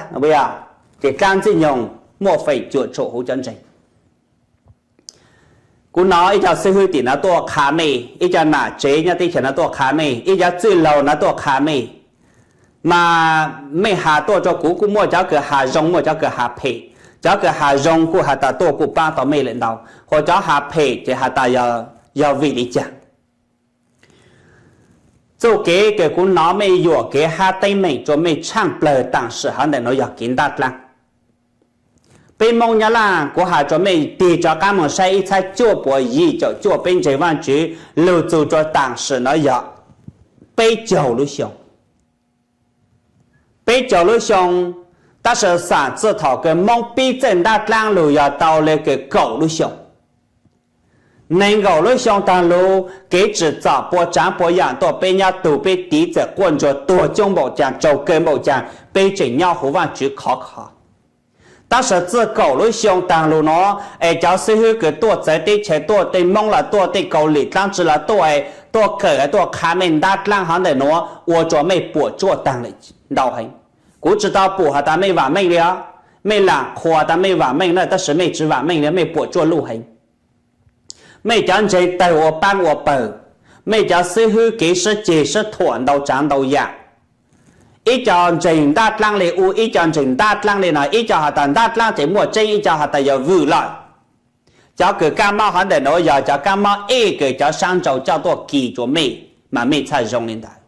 ces Dlaab Ntxwg Nyoog muaj feem cuam tshuam huv cov ntseeg. Kuv nov ib co xib hwb tim no tuaj qha mej, ib co nam tsev nyob teb chaws no tuaj qha mej, ib co txwj laug no tuaj qha mej, mas mej has tuaj rua kuv kuj muaj cov kws has zoo, muaj cov kws has phem. Cov kws has zoo kuj has tas tuaj kuj paab tau mej lawm ntau, hos cov has phem ces has tas yog vim li cas. Txuj kev kws kuv nov mej yuam kev hab teeb meem rua mej tshaaj plawg taam sim hov ntawm nuav yog kev ntab dlaab. Peb Moob Nyab Laaj, kuv has rua mej tig rov qaab moog saib ib txhab cuaj puas yim caum cuaj peb ntseeg Vaajtswv lug txug rua taam sim nuav yog peb caug lub xyoo. Peb caug lub xyoo, tab sis xam txij thaum kws Moob pib txawj ntab dlaab lug yog tau le kws kaum lub xyoo. Neeg nkaum lub xyoo taag lug, kev tsim txom pua tsaav pua yaam tuaj peb nyob tug peb tiv txawm quaj ntsuag tuag coob npaum caag, tsaug kawg npaum caag, peb tseem nyob huv Vaajtswv khov kho. Tab sis txij kaum lub xyoo taag lug nuav es cov xib hwb kws tuaj txawv teb chaws tuaj, tej Moob los tuaj, tej Kaus Lim dlaab tsi los tuaj, tuaj kawm tuaj qha mej ntab dlaab hov ntawm nuav ua rua mej puam tsuaj taag lawm ntau heev. Kuv tsi tau pum has tas mej vaam meej li os, mej laam qhuas tas mej vaam meej na, tab sis mej tsi vaam meej li, mej puam tsuaj luj heev. Mej cov ntseeg tawg ua paab ua pawg, mej cov xib hwb kev sib ceg sib thuam ntau tsaav ntau yaam. Ib co ntseeg ntab dlaab li ub, ib co ntseeg ntab dlaab li no, ib co has tas ntab dlaab ces muaj tseeb, ib co has tas yog vwm lawm. Cov kws kaaj mob hov ntawm nuav yog cov kaaj mob ej kws cov saab nrau coj tuaj kis rua mej, mas mej txhaj zoo li ntawd.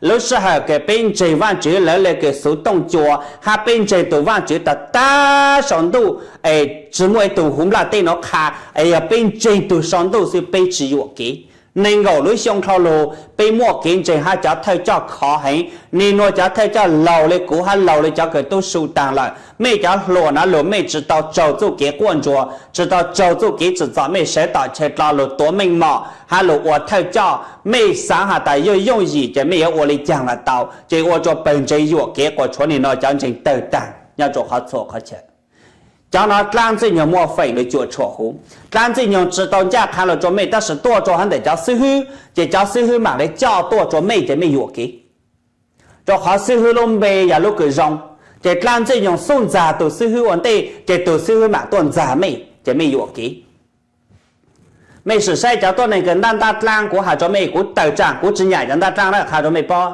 Lub sij hawm kws peb ntseeg Vaajtswv lawv le kws xuv tooj cua, hab peb ntseeg tug Vaajtswv tag tag sau ntuj, es tsi muaj ib tug huv nplaj teb nuav qha, es yog peb ntseeg tug sau ntuj xwb peb tsi yuam kev. Neeg nkaum lub xyoo dlhau lug peb muaj kev ntseeg hab cov thawj coj khov heev, nwg nua cov thawj coj laug le kuv hab laug le cov kws tub su taag lawm, mej cov hluas nuav lug mej tsi tau tsaug txuj kev quaj ntsuag, tsi tau tsaug txuj kev tsim txom, mej sawv tom chaw dlo lug tuav meej mom hab lug ua thawj coj, mej xaav has tas yooj yooj yim ces mej yuav ua li caag los tau, ces ua rua pawg ntseeg yuam kev quas tshuav nwg nua cov ntseeg tawg taag nyob rua qhov txhua qhov chaw. Cov nuav dlaab ntxwg nyoog muaj feem lug cuam tshuam huv. Dlaab ntxwg nyoog tsi tau ncaaj qha lug rua mej, tab sis tuaj rua hov ntawm cov xib hwb ces cov xib hwb maam le coj tuaj rua mej ces mej yuam kev. Rua qhov xib hwb lub npe yog lub kws zoo, ces dlaab ntxwg nyoog xub ntxag tug xib hwb ua ntej ces tug xib hwb maam tuaj ntxag mej ces mej yuam kev. Mej sim saib cov tuab neeg kws ntab ntab dlaab, kuv has rua mej, kuv tawm tsaam kuv tsi nyam cov ntab dlaab na, qha rua mej paub.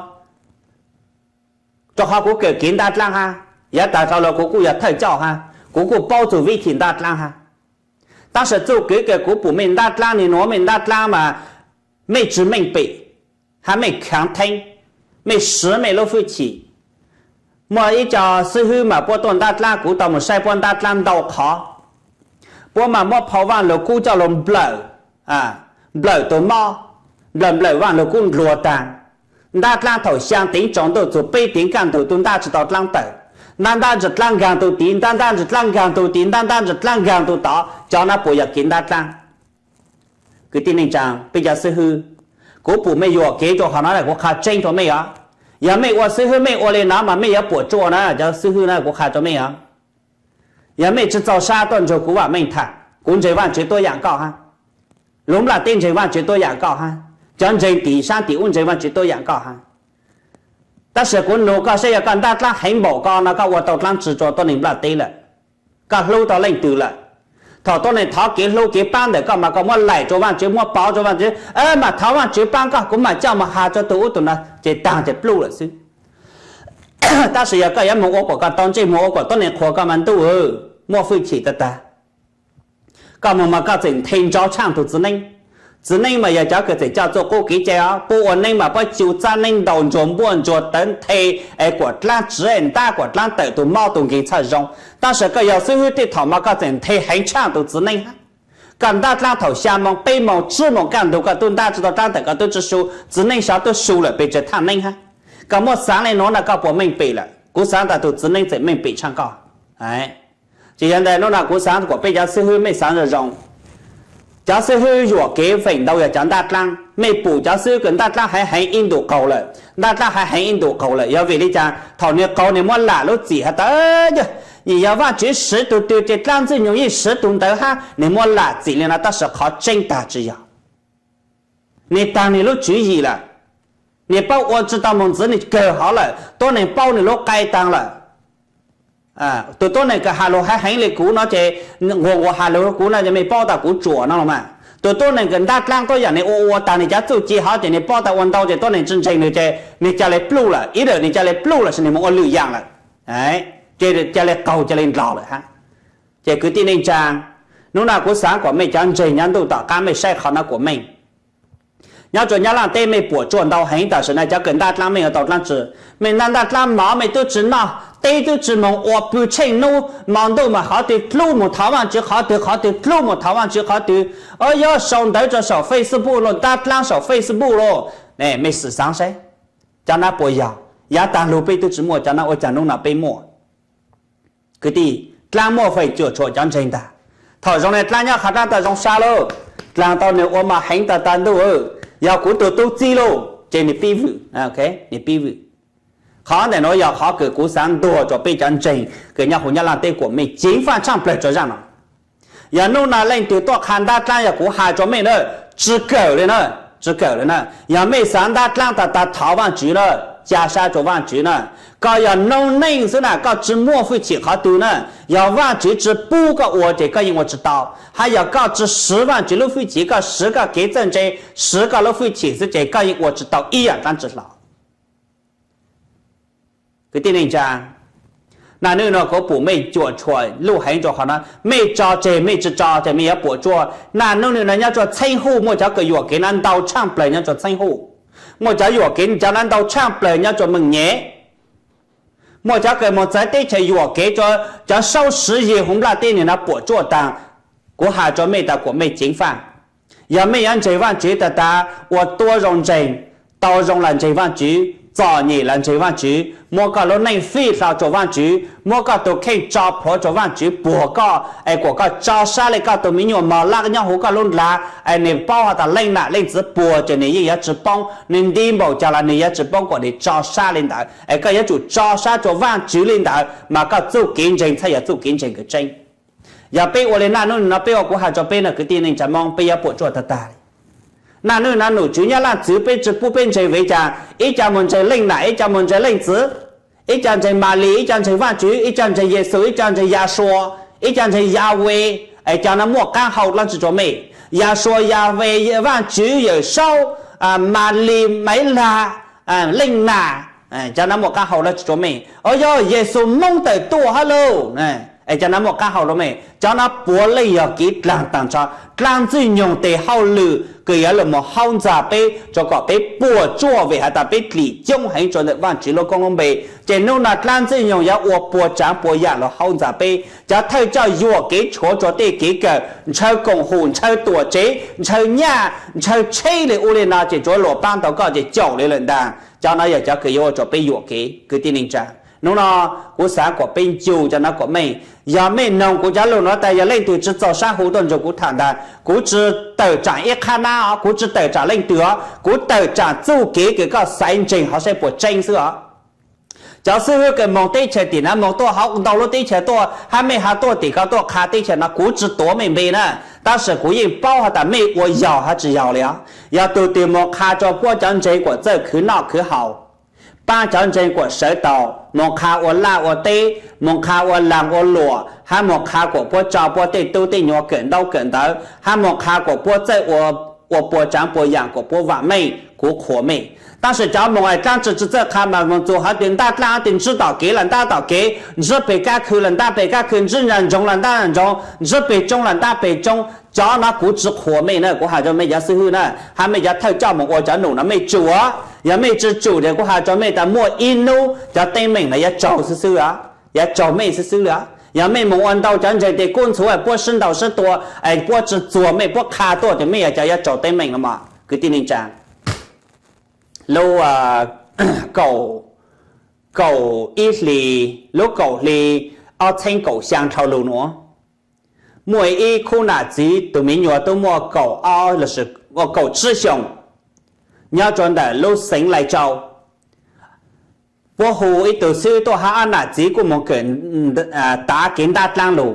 Rua qhov kuv kawm kev ntab dlaab hab, yav taag dlhau lug kuv kuj yog thawj coj hab, kuv kuj paub txug vib thim ntab dlaab hab. Tab sis txuj kev kws kuv pum mej ntab dlaab, nwg nua mej ntab dlaab mas mej tsi meej pem, hab mej khaav theeb, mej siv mej lub hwj chim. Muaj ib co xib hwb mas puab tuaj ntab dlaab, kuv tau moog saib puab ntab dlaab ntau qhov. Puab mas muab phau Vaaj Lug Kub coj lug nplawm, nplawm tug mob, nplawm nplawm Vaaj Lug Kub ndluag taag. Ntab dlaab thaum xyaa teev tsaus ntuj txug peb teev kaj ntug tub ntab tsi tau dlaab tawm. Ntab ntab ntsis dlaab nkaag tug tid, ntab ntab ntsis dlaab nkaag tug tid, ntab ntab ntsis dlaab nkaag tug tod, cov nuav puas yog kev ntab dlaab? Kwv tij neej tsaa, peb cov xib hwb, kuv pum mej yuam kev rua qhov nuav, kuv qha tseeb rua mej os. Yog mej ua xib hwb mej ua li no mas mej yuav puam tsuaj na, cov xib hwb na, kuv qha rua mej os. Yog mej tsi txaus sab tuaj nrug kuv vaam meej tham, kuv ntseeg Vaajtswv tuab yaam koj hab, lub nplaj teb ntseeg Vaajtswv tuab yaam koj hab, cov ntseeg tim saab tim ub ntseeg Vaajtswv tuab yaam koj hab. Tab sis kuv nug koj saib, yog koj ntab dlaab heev npaum ko no koj ua tau dlaab tsi rua tuab neeg nplaj teb lawm? Koj hlub tau leej twg lawm? Thaum tuab neeg thov kev hlub kev paab ntawm koj mas koj muab laim rua Vaajtswv, muab pauv rua Vaajtswv, mas thov Vaajtswv paab koj, kuv mam coj moog has rua tug ub tug no, ces taag ces pluj lawm xwb. Tab sis yog koj yuav moog ua kuas koj tau ntsej muag, ua kuas tuab neeg qhuas koj mas ntuj, muaj hwj chim tag tag. Koj moog mas koj txeem nthe nrov tshaaj tug txiv neeb. Txiv neeb mas yog cov kws txeem coj txuj qub kev cai os, puab ua neeb mas puab cu txaab neeb ntau ntsuag npuaj ntsuag tawv nthe, es kuas dlaab tsiv ntab kuas dlaab tawm tug mob tug nkeeg txhaj zoo. Tab sis koj yog xib hwb tej thaum mas koj txeem nthe heev tshaaj tug txiv neeb hab. Koj ntab dlaab thaum xyaa moos peb moos tsib moos kaj ntug koj tub ntab tsi tau dlaab tawm koj tub tsi su, txiv neeb xyov tub su lawm pes tsawg thaaj neeb hab. Koj muab xaav le nuav no koj puas meej pem lawm? Kuv xaav tas tug txiv neeb txeem meej pem tshaaj koj. Ces yog ntawd nub no kuv xaav kuas peb cov xib hwb mej xaav zoo zoo. Cov xib hwb yuam kev feem ntau yog cov ntab dlaab. Mej pum cov xib hwb kws ntab dlaab heev heev ib ntu qaug lawm, ntab dlaab heev heev ib ntu qaug lawm, yog vim li cas? Thaum nwg qaug nwg muab lam lub txim has tas, yog Vaajtswv siv tug twg ces dlaab ntxwg nyoog yeej siv tug ntawd hab, nwg muab lam txim li no tab sis qhov tseeb tag tsi yog. Nws taag nws lub tswv yim lawm. Nws paub ua tsi tau moog ntxiv, nws kawg hov lawm, tuab neeg paub nws lub qai taag lawm. Tus tuab neeg kws has lug heev heev le kuv no ces, nquag nquag has lug kuv no ces mej paub tas kuv tsuam no los mas. Tus tuab neeg kws ntab dlaab tuab yaam nws ua ua taag nws cov txuj ci hov ces nws paub tas ua ntau ces tuab neeg tsi ntseeg nws ces nws ca le pluj lawm, ib dawm nws ca le pluj lossis nws moog ua lwm yaam lawm, ces ca le qaug ca le ndlog lawm hab. Ces kwv tij neej tsaa, nub no kuv xaav kuas mej cov ntseeg nyob ntuj tom qaab mej saib qhov no kuas mej nyob rua Nyab Laaj teb mej puam tsuaj ntau heev, tam sim no cov kws ntab dlaab mej yuav tau dlaab tsi? Mej ntab ntab dlaab mov mej tub tsi noj, teb tub tsi moog ua, pw tsheej nub mo ntuj mas qhov twg dlub moog thov Vaajtswv, qhov twg qhov twg dlub moog thov Vaajtswv, qhov twg, o, yuav sau ntawv rua saum Facebook los ntab dlaab saum Facebook los. Mej xaav saib, cov nab puas yog? Yav taag lug peb tub tsi muaj, cov nab ua caag nub no peb muaj? Kwv tij, dlaab muaj feem cuam tshuam cov ntseeg ntag. Thaum zoo le dlaab nyob qhov dlaab tau zoo sab lauj, dlaag tau nwg ua mas heev tag tag ntuj. Yog kuv tug tub txib lauj, ces nwg pib vwm, nwg pib vwm. Qhov ntawm nuav yog qhov kws kuv xaav ntuag rua peb cov ntseeg kws nyob huv Nyab Laaj teb kuas mej ceev faaj tshaaj plawg rua zaaj no. Yog nub no leej twg tuaj qha ntab dlaab, yog kuv has rua mej na, tsi kawm le na, tsi kawm le na. Yog mej xaav ntab dlaab tag tag thov Vaajtswv na, ca sab rua Vaajtswv na, koj yog noob neej xwb na, koj tsi muaj fwj chim qhov twg na, yog Vaajtswv tsi pub koj ua ces koj yeej ua tsi tau. Hab yog koj tsi swv Vaajtswv lub fwj chim, koj swv koj kev txawj ntse, swv koj lub fwj chim xwb ces koj yeej ua tsi tau ib yaam dlaab tsi hlo. Kwv tij neej tsaa, naj nub no kuv pum mej cuam tshuam luj heev rua qhov no, mej tso tseg mej tsi tso ces mej yuav puam tsuaj. Naj nub no nyob rua Txheeb Huj muaj cov kws yuam kev no ntau tshaaj plawg nyob rua Txheeb Huj, muaj cov yuam kev cov no ntau tshaaj plawg nyob rua Meej Nyem, muaj cov kws moog txawv teb chaws yuam kev rua cov saub siv yig huv nplaj teb nwg no puam tsuaj taag. Kuv has rua mej tas kuas mej ceev faaj. Yog mej yuav ntseeg Vaajtswv tag tas ua tuab zoo ntseeg, tau zoo los ntseeg Vaajtswv, txom nyem los ntseeg Vaajtswv, muab koj lub neej fij hlo rua Vaajtswv, muab koj tug kheej tso plhuav rua Vaajtswv puag koj es kuas koj tso sab le koj tug me nyuam mog lab nyob huv koj lub nplhav es nwg paub has tas leej nam leej txiv puag ces nwg yeej yuav tsi poob, nwg nti npaum caag los nwg yuav tsi poob, kuas nwg tso sab le ntawd es koj yuav tsum tso sab rua Vaajtswv le ntawd mas koj txuj kev ntseeg txhaj yog txuj kev ntseeg kws tseeb. Yog peb ua le naj nub no peb ua kuv has rua peb no kwv tij neej tsaa Moob peb yuav puam tsuaj tag tag le. Naj nub no nom tswv Nyab Laaj txwv peb tsi pub peb ntseeg vim caag ib co moog ntseeg leej nam ib co moog ntseeg leej txiv, ib co ntseeg Malis ib co ntseeg Vaajtswv ib co ntseeg Yexus ib co ntseeg Yashua ib co ntseeg Yahweh, es cov no muaj qaab hau dlaab tsi rua mej? Yashua, Yahweh, Vaajtswv, Yawm Saub, Malis, Maiv Lag, leej nam, cov no muaj qaab hau dlaab tsi rua mej? O yog Yexus Moob tawm tuaj hab lauj, es cov no muaj qaab hau rua mej? Cov no puav leej yog kev dlaag taag nrho, dlaab ntxwg nyoog tes hauj lwm kws yuav lug moog haub ntxag peb rua kom peb puam tsuaj vim has tas peb dlim coob heev rua ntawm Vaajtswv lub koob lub npe. Ces nub no dlaab ntxwg nyoog yuav ua puag tsaav puag yaam lug haub ntxag peb. Cov thawj coj yuam kev tshuav rua tej kev kawm, ntshaw koom hum, ntshaw tuam tsev, ntshaw nyaj, ntshaw tsheb le u le no ces tsuav luas paab tau koj ces caum le lawm ntaag. Cov no yog cov kws yuav ua rua peb yuam kev kwv tij neej tsaa. Nub no kuv xaav kuas peb ncu cov no kuas mej, yog mej noog kuv cov lug nuav tas yog leej twg tsi txaus sab hu tuaj nrug kuv tham ntag, kuv tsi tawm tsaam ib qhab nab os, kuv tsi tawm tsaam leej twg os, kuv tawm tsaam txuj kev kws koj xaiv ntseeg hov saib puas tseeb xwb os. Cov xib hwb kws moog teb chaws tim nav moog tuaj hauv ntau lub teb chaws tuaj hab mej has tuaj tim ko tuaj qha teb chaws no kuv tsi tuav mej npe na, tab sis kuv yeej paub has tas mej ua yog hab tsi yog le os. Yog tug twg moog qha rua puab cov ntseeg kuas txawj khwv noj khwv haus, paab cov ntseeg kuas sawv taus, moog qha ua laj ua teb, moog qha ua laag ua luam, hab moog qha kuas puab tso puab tej tub tej nyuas kawm ntaub kawm ntawv, hab moog qha kuas puab txawj ua puas tsaav puas yaam kuas puab vaam meej, kuv qhuas mej. Tab sis cov moog es dlaab tsi tsi txawj qha mas moog txug hov twg ntab dlaab hov twg ntsib tom kev los ntab tom kev, ntsib peg kab khw los ntab peg kab khw, ntsib nraag ntsoov los ntab nraag ntsoov, ntsib peg tsoob los ntab peg tsoob. Cov no kuv tsi qhuas mej na, kuv has rua mej cov xib hwb na, hab mej cov thawj coj moog ua cov num no mej tsum os. Yog mej tsi tsum ces kuv has rua mej tas muaj ib nub cov teeb meem no yuav tsaug xwb xwb, yuav tsaug mej xwb xwb le. Yog mej moog ua ntau cov ntseeg tes kub ntxhuv puab sib ntaus sib tua, puab tsi txuag mej, puab qha tuaj ces mej yog cov yuav tsaug teeb meem no mog kwv tij neej tsaa. Lub kaum ib hli, lub kaum hli ob txheeb kaum xyaa dhau lug nuav, muaj ib khub nam txiv tug miv nyuas tub muaj kaum ob los sis kaum tsib xyoos nyob rua ntawm lub xeev Lais Tsau. Puab hu ib tug xib hwb tuaj hab ob nam txiv kuj moog kawm tav kev ntab dlaab lug.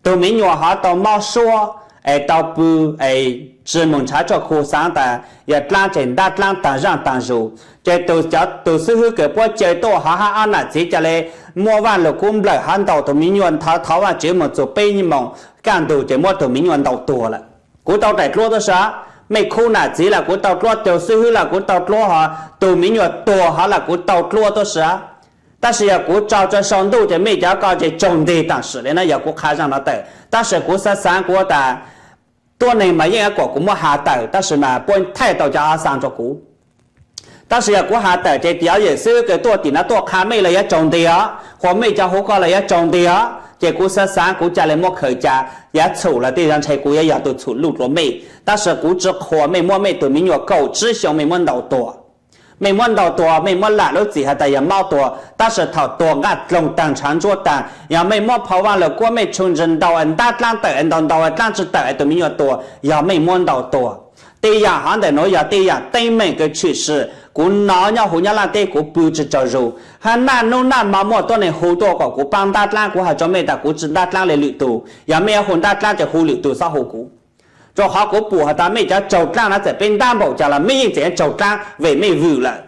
Tug miv nyuas hov tau mob suab, es tau pw, es tsi moog nrhav tsua khu xaav tas yog dlaab tsi ntab dlaab taag zaaj taag zug. Ces tus, cov tus xib hwb kws puab caw tuaj hov hab ob nam txiv ca le muab Vaaj Lug Kub nplawm hov ntaus tus miv nyuas, thov Vaajtswv moog txug peb moos kaj ntug ces muab tus miv nyuas ntaus tuag lawm. Kuv tau daim dluab tuab si, mej khub nam txiv los kuv tau dluab, tus xib hwb los kuv tau dluab, hov tus miv nyuas tuag hov los kuv tau dluab tuab si. Tab sis yog kuv tso tsua sau ntuj ces mej cov ko ces tsaug ntig taam sim le na, yog kuv qha zaaj no tawm. Tab sis kuv xaav xaav kuv tas tuab neeg mas yeej yuav kuas kuv muab has tawm, tab sis mas puab thaij tau cov xaa rua kuv. Tab sis yog kuv has tawm ces cov yawm xib hwb kws tuaj tim no tuaj qha mej los yuav tsaug ntig os, qhuas mej cov huv ko los yuav tsaug ntig os. Ces kuv xaav xaav kuv ca le muab khaws ca, yav txhum los tej zag ntshe kuv yuav yog tus txhum luj dlua mej, tab sis kuv tsi qhuas mej muab mej tus miv nyuas kaum tsib xyoo mej muab ntaus tuag. Mej muab ntaus tuag, mej muab lam lub txim has tas yog maub tuag, tab sis thaum tuag nqaj dloog taag ntshav ntsuab taag, yog mej muab phau Vaaj Lug Kub mej tshu ntsis ntaus ntab dlaab tawm, ntaus ntaus dlaab tsi tawm es tus miv nyuas tuag, yog mej muab ntaus tuag. Tej yaam hov ntawm nuav yog tej yaam teeb meem kws tshwm sim kuv nov nyob huv Nyab Laaj teb, kuv pw tsi tsaug zug. Hab naj nub naj mo muaj tuab neeg hu tuaj kom kuv paab ntab dlaab, kuv has rua mej tas kuv tsi ntab dlaab le lwm tug. Yog mej yuav hu ntab dlaab ces hu lwm tug, xob hu kuv. Rua qhov kuv pum has tas mej cov tsaug dlaab nuav txawm peb ntab npaum cas los mej yeej tseem yuav tsaug dlaab vim mej vwm lawm.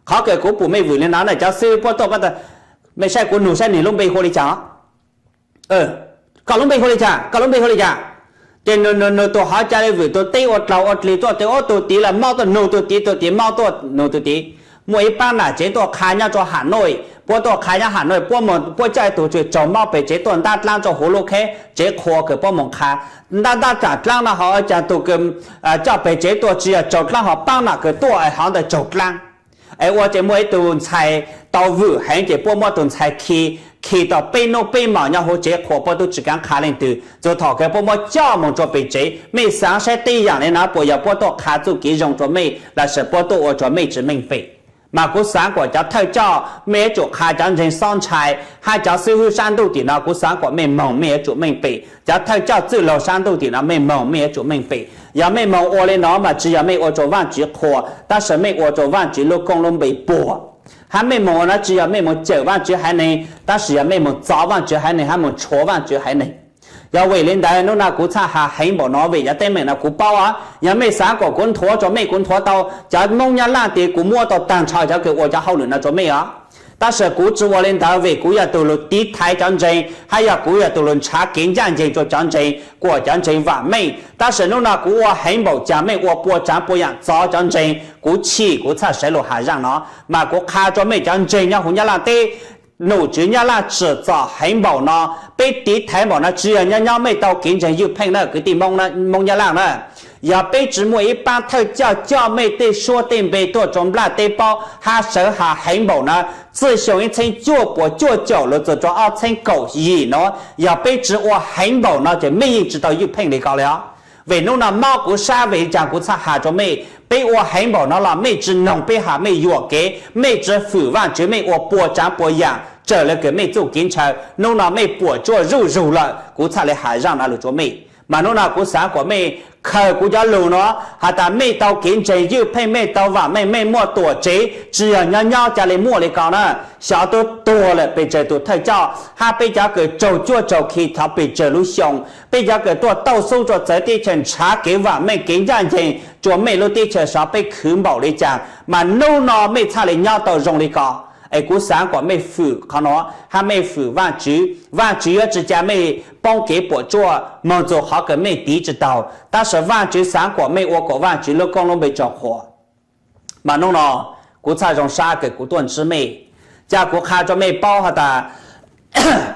Qhov kws kuv pum mej vwm le no na, cov xib hwb puab tuaj, mej saib kuv nug saib nwg lub npe hu le cas. Koj lub npe hu le cas, koj lub npe hu le cas. Ces nug nug nug tus hov ca le vwm, tus teb ua dlaug ua dlig tuaj, tes ub tus tid los maub tuaj nug tus tid, tus tid maub tuaj nug tus tid. Muaj ib paab nam tsev tuaj qha nyob rua Ham Nois, puab tuaj qha nyob Ham Nois, puab coj ib tug tsaug maub pem tsev tuaj ntab dlaab rua huv lub kheb tsev qhua kws puab moog qha. Ntab ntab taag dlaab no ho ua caag tug kws coj pem tsev tuaj tsi yog tsaug dlaab, ho paab nam kws tuaj es hov ntawd tsaug dlaab. Es ua ces muaj ib tug ntxhais tau vwm heev ces puab muab tus ntxhais khi, khi tau peb nub peb mos nyob huv tsev qhua, puab tub tsi kaav qha leej twg. Txug thaum kawg puab muab coj moog rua pem tsev. Mej xaav saib tej yaam le no puas yog puab tuaj qha txuj kev zoo rua mej lossis puab tuaj ua rua mej tsi meej pem? Mas kuv xaav kuas cov thawj coj mej yuav tsum qha cov ntseeg xob ntshai, hab cov xib hwb saab ntuj tim no kuv xaav kuas mej moog mej yuav tsum meej pem. Cov thawj coj txwj laug saab ntuj tim no mej moog mej yuav tsum meej pem. Yog mej moog ua le no mas tsi yog mej ua rua Vaajtswv qhuas, tab sis mej ua rua Vaajtswv lub koob lub npe puas. Hab mej moog ua no tsi yog mej moog cawm Vaajtswv haiv neeg, tab sis yog mej moog txov Vaajtswv haiv neeg hab moog tshuav Vaajtswv haiv neeg. Yog vim le ntawd nub no kuv txhaj has heev npaum no vim cov teeb meem no kuv paub. Yog mej xaav kuas kuv nthuav rua mej, kuv nthuav tau. Cov Moob Nyab Laaj tes kuv muab tau taag nrho cov kws ua cov hauj lwm no rua mej os. Tab sis kuv tsi ua le ntawd vim kuv yog tug lug tiv thaiv cov ntseeg, hab yog kuv yog tug lug nrhav kev ncaaj nceeg rua cov ntseeg, kuas cov ntseeg vaam meej. Tab sis nub no kuv ua heev npaum caag mej ua pua tsaav pua yaam txov cov ntseeg, kuv chim kuv txhaj sawv lug has zaaj no. Mas kuv qha rua mej cov ntseeg nyob huv Nyab Laaj teb, nom tswv Nyab Laaj tsim txom heev npaum no, peb tiv thaiv npaum no tsi yog nyob nyob mej tau kev ntseeg ywj pheej na kwv tij Moob Nyab Laaj na. Yog peb tsi muaj ib paab thawj coj coj mej tej suab tej npe tuaj rua nplaj teb paub hab sawv has heev npaum no, txij xyoo ib txheeb cuaj puas cuaj caum lug txug rua ob txheeb kaum yim no, yog peb tsi ua heev npaum no ces mej yeej tsi tau ywj pheej le ko le os. Vim nub no mob kuv sab vim caag kuv txhaj has rua mej, peb ua heev npaum no los mej tsi noog peb has, mej yuam kev, mej tsi fwm Vaajtswv, mej ua pua tsaav pua yaam raws le kws mej txuj kev ntshaw. Nub no mej puam tsuaj zuj zug lawm, kuv txhaj le has zaaj no lug rua mej. Mas nub no kuv xaav kuas mej khaws kuv cov lug no has tas mej tau kev ntseeg ywj pheej, mej tau vaam meej, mej muaj tuam tsev, tsi yog nyob nyob ca le muaj le ko na. Xyov tub tuag lawm pes tsawg tus thawj coj, hab peb cov kws raug cuab raug khi thov pes tsawg lub xyoo, peb cov kws tuaj tauj xub rua txawv teb chaws nrhav kev vaam meej kev ncaaj nceeg rua mej lub teb chaws sov peb khwv npaum le caag, mas nub no mej txhaj le nyob tau zoo le ko. Es kuv xaav kuas mej fwm qhov no, hab mej fwm Vaajtswv, Vaajtswv yuav tsi ca mej poob kev puam tsuaj moog txug qhov kws mej tiv tsi taug, tab sis Vaajtswv xaav kuas mej ua kuas Vaajtswv lub koob lub npe tsaug qhuas. Mas nub no kuv txhaj zoo sab kws kuv tuaj ntsib mej, ca kuv qha rua mej paub has tas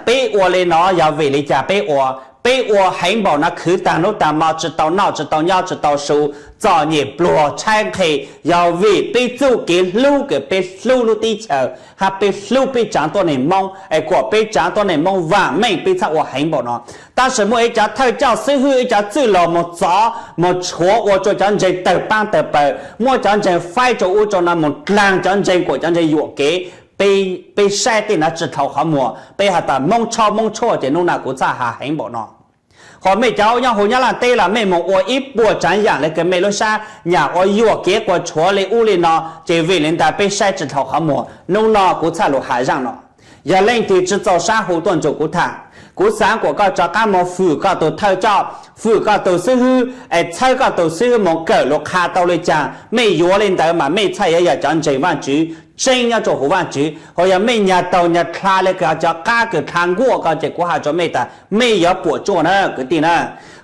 peb ua le no yog vim le caag peb ua. Peb ua heev npaum no khwv taag nub taag mo tsi tau noj tsi tau nyob tsi tau su, txom nyem pluag tshaib nqhis, yog vim peb txuj kev hlub kws peb hlub lub teb chaws hab peb hlub peb tsaav tuab neeg Moob, es kuas peb tsaav tuab neeg Moob vaam meej peb txhaj ua heev npaum no. Tab sis muaj ib cov thawj coj xib hwb ib cov txwj laug moog txov moog tshuav ua rua cov ntseeg tawg paab tawg pawg, muab cov ntseeg faib rua ub rua no moog dlaag cov ntseeg kuas cov ntseeg yuam kev. Peb saib tej no tsi dhau qhov muag, peb has tas Moob tshaub Moob tshuaj ces nub no kuv txhaj has heev npaum no. Qhov mej cov nyob huv Nyab Laaj teb los mej moog ua ib puas tsaav yaam le kws mej lub sab nyam ua yuam kev quas tshuav le ub le no, ces vim le ntawd peb saib tsi dhau qhov muag. Nub no kuv txhaj lug has zaaj no. Yog leej twg tsi txaus sab hu tuaj nrug kuv tham. Kuv xaav kuas koj rov qaab moog fwm koj tug thawj coj, fwm koj tug xib hwb, es txhawb koj tug xib hwb moog kawm lug qha tau le caag. Mej yuav le ntawd mas mej txhaj yuav yog cov ntseeg Vaajtswv tseeb nyob rua huv Vaajtswv. Hos yog mej nyag taug nyag dlha le kws cov qab kws dlha nkuaj ko ces kuv has rua mej tas mej yuav puam tsuaj na kwv tij na.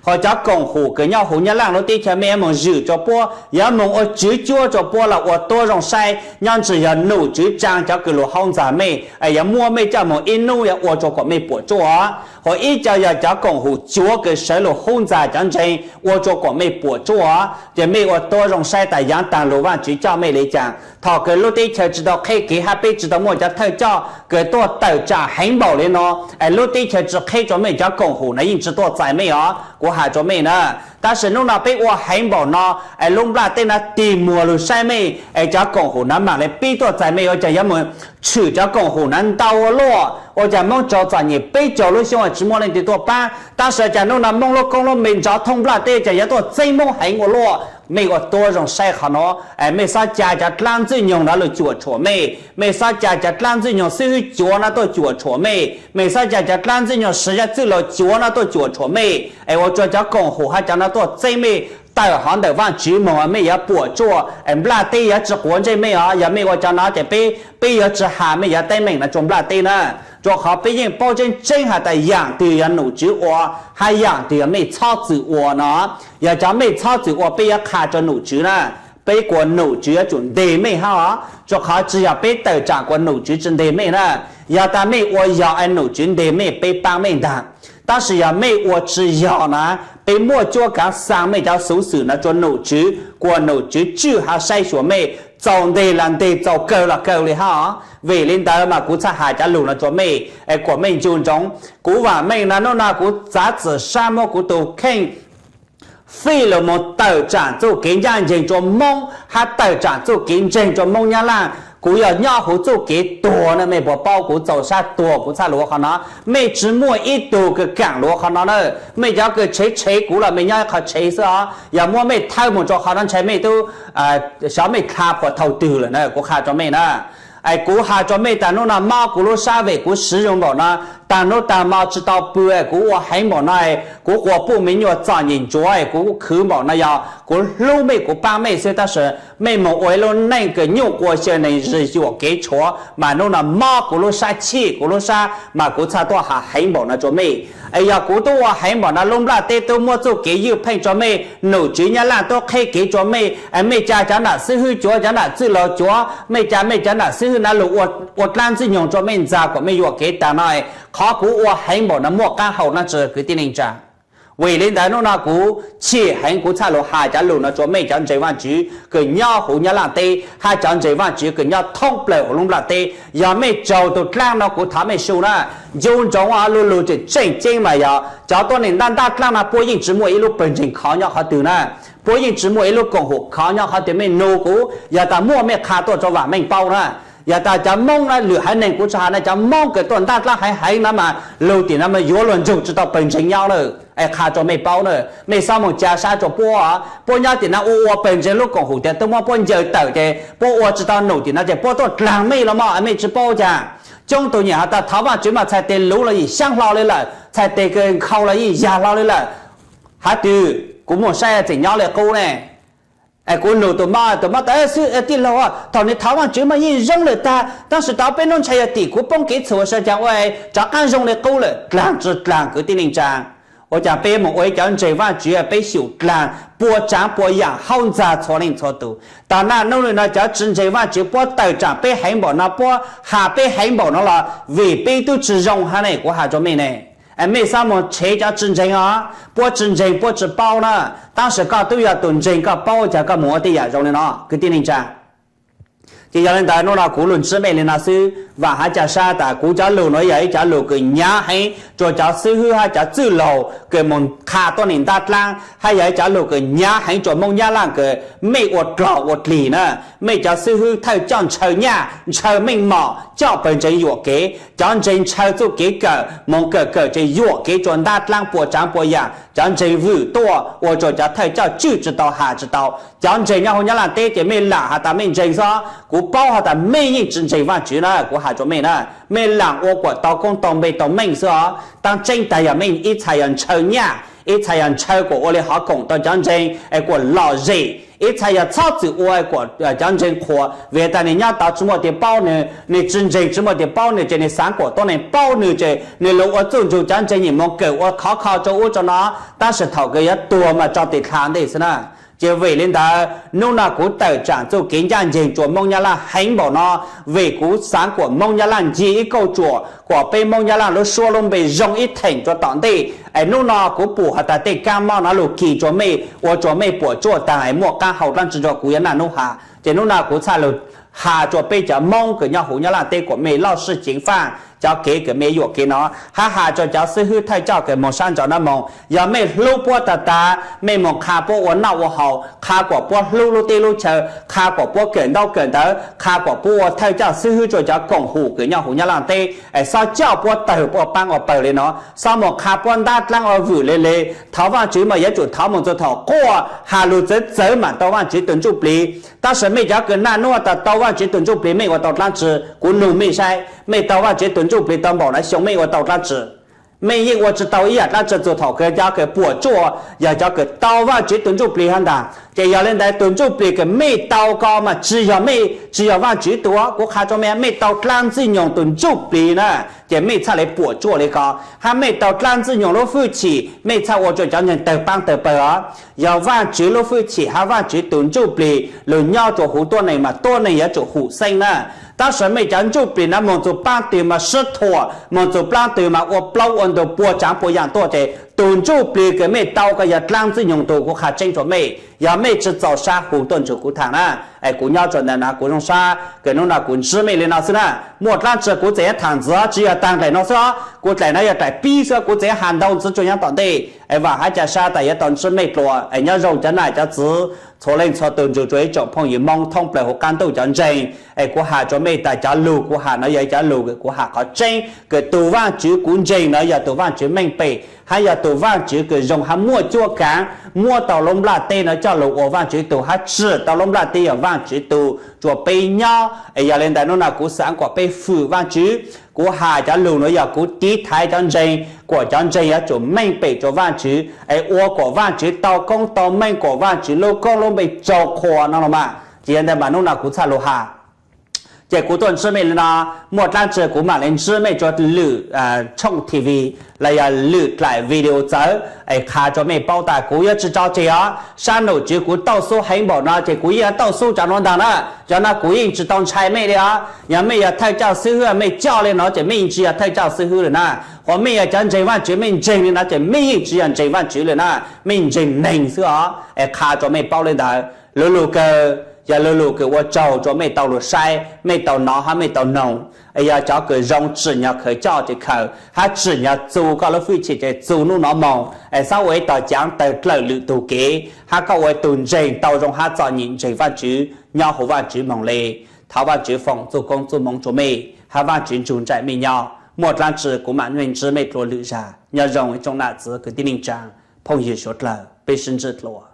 Hos cov koom hum kws nyob huv Nyab Laaj lub teb chaws mej yuav moog zwm rua puab, yuav moog ua tswv cuab rua puab los ua tuab zoo saib, nyob ntsis yog num tswv tsaa cov kws lug hauv ntxag mej, yuav muab mej coj moog ib nub yuav ua rua kuas mej puam tsuaj. Hos ib co yog cov koom hum cuav kws sawv lug hauv ntxag cov ntseeg ua rua kuas mej puam tsuaj, ces mej ua tuab zoo saib tas yaav taag lug Vaajtswv coj mej le caag. Thaus kws lub teb chaws tsi tau qheb kev hab peb tsi tau muaj cov thawj coj kws tuaj tawm tsaam heev npaum le nuav, es lub teb chaws tsi qheb rua mej, cov koom hum nuav yeej tsi tuaj txais mej os, kuv has rua mej na. Tab sis nub nuav peb ua heev npaum nuav, es lub nplaj teb nuav tig muag lug saib mej, es cov koom hum nuav maam le pib tuaj txais mej, ua caag yuav moog tshwm cov koom hum nuav ntau ua luaj, ua caag Moob tsaug txom nyem peb caug lub xyoo tsi muaj leej twg tuaj paab. Tab sis caag nub nuav Moob lub koob lub npe nrov thoob nplaj teb, caag yuav tuaj txeeb Moob heev ua luaj. Mej ua tuab zoo saib qhov nuav, mej txhob ca cov dlaab ntxwg nyoog nuav lug cuam tshuam mej, mej txhob ca cov dlaab ntxwg nyoog xib hwb cuav nuav tuaj cuam tshuam mej, mej txhob ca cov dlaab ntxwg nyoog siv zaj txwj laug cuav nuav tuaj cuam tshuam mej, es ua rua cov koom hum hab cov nuav tuaj txeeb mej tawm hov ntawm Vaajtswv moog, mej yuav puam tsuaj, es nplaj teb yuav tsi quav ntsej mej os. Yog mej ua cov nuav ces peb, peb yuav tsi has mej cov teeb meem nuav rua nplaj teb na. Rua qhov peb yeej paub tseeb tseeb has tas yaam twg yog num tswv ua, hab yaam twg yog mej txhob txwm ua no. Yog cov mej txhob txwm ua peb yuav qha rua num tswv na, peb kuas num tswv yuav tsum nteg mej hab os. Rua qhov tsi yog peb tawm tsaam kuas num tswv tsi nteg mej na. Yog tas mej ua yog es num tswv nteg mej, peb paab mej ntag. Tab sis yog mej ua tsi yog na, peb muaj cuab kaav xaa mej cov xuv xwm nuav rua num tswv, kuas num tswv tswj hab saib xyuas mej, txaus nteg los nteg, txaus kawg los kawg le hab os. Vim le ntawd mas kuv txhaj has cov lug nuav rua mej, es kuas mej ncu ntsoov. Kuv vaam meej na, nub nuav kuv txav txim sab muab kuv tug kheej fij lug moog tawm tsaam txuj kev ncaaj nceeg rua Moob hab tawm tsaam txuj kev ntseeg rua Moob Nyab Laaj. Kuv yog nyob huv txuj kev tuag na, mej puas paub, kuv txaus sab tuag kuv txhaj lug ua qhov nuav. Mej tsi muaj ib tug kws kaam lug ua qhov nuav na. Mej cov kws tshev tshev kuv los mej nyob ib qho tshev xwb os. Yog muab mej thawb moog rua qhov nuav ntshai mej tub, xyov mej dlha puas thaus twg lawm na, kuv qha rua mej na. Es kuv has rua mej tas nub nuav mob kuv lub sab vim kuv siv zoo npaum nuav, taag nub taag mo tsi tau pw, kuv ua heev npaum nuav, kuv quas puj me nyuam txom nyem ntsuav, kuv khwv npaum nuav, yog kuv hlub mej kuv paab mej xwb, tab sis mej moog ua ib lub neej kws nyuj quas xyaw neeg zig yuam kev tshuav, mas nub nuav mob kuv lub sab chij kuv lub sab mas kuv txhaj tuaj has heev npaum nuav rua mej. Es yog kuv tub ua heev npaum nuav, lub nplaj teb tub muab txuj kev ywj pheej rua mej, num tswv Nyab Laaj tub qheb kev rua mej, mej ca cov nam xib hwb cuav, cov nam txwj laug cuav, mej ca mej cov nam xib hwb nuav lug ua dlaab ntxwg nyoog rua mej ntxag kuas mej yuam kev taag nuav, qhov kuv ua heev npaum nuav muaj qaab hau dlaab tsi kwv tij neej tsaa? Vim le ntawd nub nuav kuv chim heev kuv txhaj lug has cov lug nuav rua mej cov ntseeg Vaajtswv kws nyob huv Nyab Laaj teb hab cov ntseeg Vaajtswv kws nyob thoob plawg huv lub nplaj teb. Yog mej raug tug dlaab nuav kuv thov mej su na, ncu ntsoov lub lug tseem tseem ceeb mas yog cov tuab neeg ntab ntab dlaab nuav puab yeej tsi muaj ib lub pawg ntseeg khov nyob qhov twg na. Puab yeej tsi muaj ib lub koom hum khov nyob qhov twg, mej nug kuv, yog tas muaj mej qha tuaj rua vaam meej paub na. Yog tas cov Moob na, lwm haiv neeg kuv tsi has na, cov Moob kws tuaj ntab dlaab heev heev na mas lug tim nuav mas yuav luag nrug tsi tau pawg ntseeg nyob na. Es qha rua mej paub na, mej xob moog ca sab rua puab. Puab nyob tim nuav ua ua pawg ntseeg lub koom hum tias tub muab puab ncaws tawm ces puab ua tsi tau num tim nuav ces puab tuaj dlaag mej los mas mej tsi paub cas. Coob tug nyam has tas thov Vaajtswv mas txhais tes luv los yeej xyaab hlo le lawm, txhais tes kws nkhaus los yeej yag hlo le lawm. Hab twg kuv moog saib tseem nyob le qub ne. Es kuv nug tus mob, tus mob tas xwb, tij laug, thaum nwg thov Vaajtswv mas yeej zoo lawm tag, tab sis tau peb nub ntshai yog tim kuv poob kev txhum sawv caag ua rov qaab zoo le qub lawm. Dlaag tsi dlaag kwv tij neej tsaa? Ua caag peb moog ua ib cov ntseeg Vaajtswv peb xyum dlaag pua tsaav pua yaam hauv ntxag txhua leej txhua tug? Taag naj nub le nuav cov tsi ntseeg Vaajtswv puab tawm tsaam peb heev npaum nuav, puab has peb heev npaum nuav los vim peb tub tsi zoo hab ne, kuv has rua mej ne. Mej xob moog tshev cov tsi ntseeg os, puab tsi ntseeg puab tsi paub na, tab sis koj tub yog tus ntseeg koj paub, ua caag koj moog ua tej yaam zoo le nuav kwv tij neej tsaa? Ces yog le ntawd nub nuav kuv lug ntsib mej le nuav xwb, vaam hab ca sab tas kuv cov lug nuav yog ib cov lug kws nyav heev rua cov xib hwb hab cov txwj laug kws moog qha tuab neeg ntab dlaab, hab yog ib cov lug kws nyav heev rua Moob Nyab Laaj kws mej ua dlog ua dlig na. Mej cov xib hwb thawj coj ntshaw nyaj ntshaw meej mom coj pawg ntseeg yuam kev, cov ntseeg ntshaw txuj kev kawm moog kawm kawm ces yuam kev rua ntab dlaab pua tsaav pua yaam, cov ntseeg vwm tuaj ua rua cov thawj coj tswj tsi tau has tsi tau. Cov ntseeg nyob huv Nyab Laaj teb ces mej lam has tas mej ntseeg xwb, kuv Kuv paub has tas mej yeej tsi ntseeg Vaajtswv na, kuv has rua mej na, mej laam ua kuas tau koob tau npe tau meej xwb os. Taab tseeb taag yog mej ib txhais yog ntshaw nyaj, ib txhais yog ntshaw kuas ua le hov koom tau cov ntseeg es kuas lom zem, ib txhais yog txhob txwm ua kuas cov ntseeg qhuas, vim tas nwg nyob tod tsi muaj tus paub nwg, nwg tsi ntseeg tsi muaj tus paub nwg ces nwg xaav kuas tuab neeg paub nwg ces nwg lug ua txuj ntsug cov ntseeg nyiam moog kawm ua khov kho rua ub rua no, tab sis thaum kws yuav tuag mas tso tes dlha ntej xwb na. Ces vim le ntawd nub no kuv tawm tsaam txuj kev ncaaj nceeg rua Moob Nyab Laaj heev npaum no, vim kuv xaav kuas Moob Nyab Laaj nce ib kauj tsuam kuas peb Moob Nyab Laaj lub suab lub npe zoo ib theem rua tom ntej. Es nub no kuv pum has tas tej kaab mob no lug kis rua mej ua rua mej puam tsuaj taag es muaj qaab hau dlaab tsi rua kuv yuav naj nub has. Ces nub no kuv txhaj lug has rua peb cov Moob kws nyob huv Nyab Laaj teb kuas mej loj sij ceev faaj cov kev kws mej yuam kev no, hab has rua cov xib hwb thawj coj kws moog sab nraud na moog, yog mej hlub puab tag tas mej moog qha puab ua noj ua haus, qha kuas puab hlub lub teb lub chaw, qha kuas puab kawm ntaub kawm ntawv, qha kuas puab ua thawj coj xib hwb rua cov koom hum kws nyob huv Nyab Laaj teb, es xob coj puab tawg ua paab ua pawg le no, xob moog qha puab ntab dlaab ua vwm le le. Thov Vaajtswv mas yuav tsum thov moog txug thaum quaj has lug txawv txawv maam tau Vaajtswv tug ntsuj plig. Tab sis mej cov kws naj nub tas tau Vaajtswv tug ntsuj plig mej ua tau dlaab tsi? Kuv nug mej saib, mej tau Vaajtswv tug ntsuj plig tau npaum no xyoo mej ua tau dlaab tsi? Mej yeej ua tsi tau ib yaam dlaab tsi txug thaum kws cov kws puam tsuaj yog cov kws tau Vaajtswv tug ntsuj plig hab ntag. Ces yog le ntawd tug ntsuj plig kws mej tau ko mas tsi yog mej, tsi yog Vaajtswv tug. Kuv qha rua mej, mej tau dlaab ntxwg nyoog tug ntsuj plig na, ces mej txhaj le puam tsuaj le ko. Hab mej tau dlaab ntxwg nyoog lub fwj chim mej txhaj ua rua cov ntseeg tawg paab tawg pawg os. Yog Vaajtswv lub fwj chim hab Vaajtswv tug ntsuj plig lug nyob rua huv tuab neeg mas tuab neeg yuav tsum hum xeeb na. Tab sis mej cov ntsuj plig na moog txug paab twg mas sib thuam, moog txug paab twg mas ua plaub ua ntug puas tsaav puas yaam tuaj. Ces tug ntsuj plig kws mej tau ko yog dlaab ntxwg nyoog tug, kuv qha tseeb rua mej, yog mej tsi txaus sab hu tuaj ntsug kuv thaam na. Es kuv nyob rua ntawm no kuv zoo sab kws nub no kuv ntsib mej le no xwb na. Muaj dlaab tsi kuv tseem yuav thaam ntxiv, tsi yog taag dlaim no xwb os, kuv dlaim no yog dlaim pib xwb, kuv tseem yuav has ntau ntxiv rua nyob tom ntej. Es vaam hab ca sab tas yuav tau ntsib mej dlua. Es nyob zoo cov nam cov txiv txhua leej txhua tug ntsug rua ib tsoom phooj ywg Moob thoob plawg huv qaab ntuj cov ntseeg. Es kuv has rua mej tas cov lug kuv has no yog ib cov lug kuv has qhov tseeb kws tug Vaajtswv kuv ntseeg no yog tug Vaajtswv meej pem hab yog tug Vaajtswv kws zoo hab muaj cuab kaav, muab tau lub nplaj teb no coj lug ua Vaajtswv tug hab tsim tau lub nplaj teb yog Vaajtswv tug rua peb nyob. Es yog le ntawd nub no kuv xaav kuas peb fwm Vaajtswv. Kuv has cov lug no yog kuv tiv thaiv cov ntseeg, kuas cov ntseeg yuav tsum meej pem rua Vaajtswv es ua kuas Vaajtswv tau koob tau meej, kuas Vaajtswv lub koob lub npe tsaug qhuas no los mas. Ces yog ntawd mas nub no kuv txhaj lug has. Ces kuv tuaj ntsib mej le no, muaj dlaab tsi kuv maam le ntsib mej rua lwm tshooj T V los yog lwm dlaim video txawv es qha rua mej paub tas kuv yuav tsi tso tseg os. Sab num tswv kuv tauj xub heev npaum no ces kuv yeej yuav tauj xub cov nuav ntaag na. Cov no kuv yeej tsi tau ntshai mej le os. Yog mej yog thawj coj xib hwb mej coj le no ces mej yeej tsi yog thawj coj xib hwb le na. Qhov mej yog cov ntseeg Vaajtswv mej ntseeg le no ces mej yeej tsi yog ntseeg Vaajtswv le na, mej ntseeg neeg xwb os. Es qha rua mej paub le ntawd. Lug lug kawg yog lug lug kws ua tsaug rua mej tau lug saib, mej tau nov hab mej tau noog. Es yog cov kws zoo tsim nyog khaws coj ces khaws, hab tsim nyog txu koj lub fwj chim ces txu nub no moog. Es xob ua ib tog caav tawg dlawm lwm tug kev, hab koj ua ib tug ntseeg tau zoo hab txom nyem ntseeg Vaajtswv nyob huv Vaajtswv moog le. Thov Vaajtswv foom txuj koob txuj moov rua mej, hab Vaajtswv nrug nraim mej nyob. Muaj dlaab tsi kuv maam le ntsib mej dlua lwm zag. Nyob zoo ib tsoom nam txiv kwv tij neej tsaa, phooj ywg suav dlawg, peb sib ntsib dlua.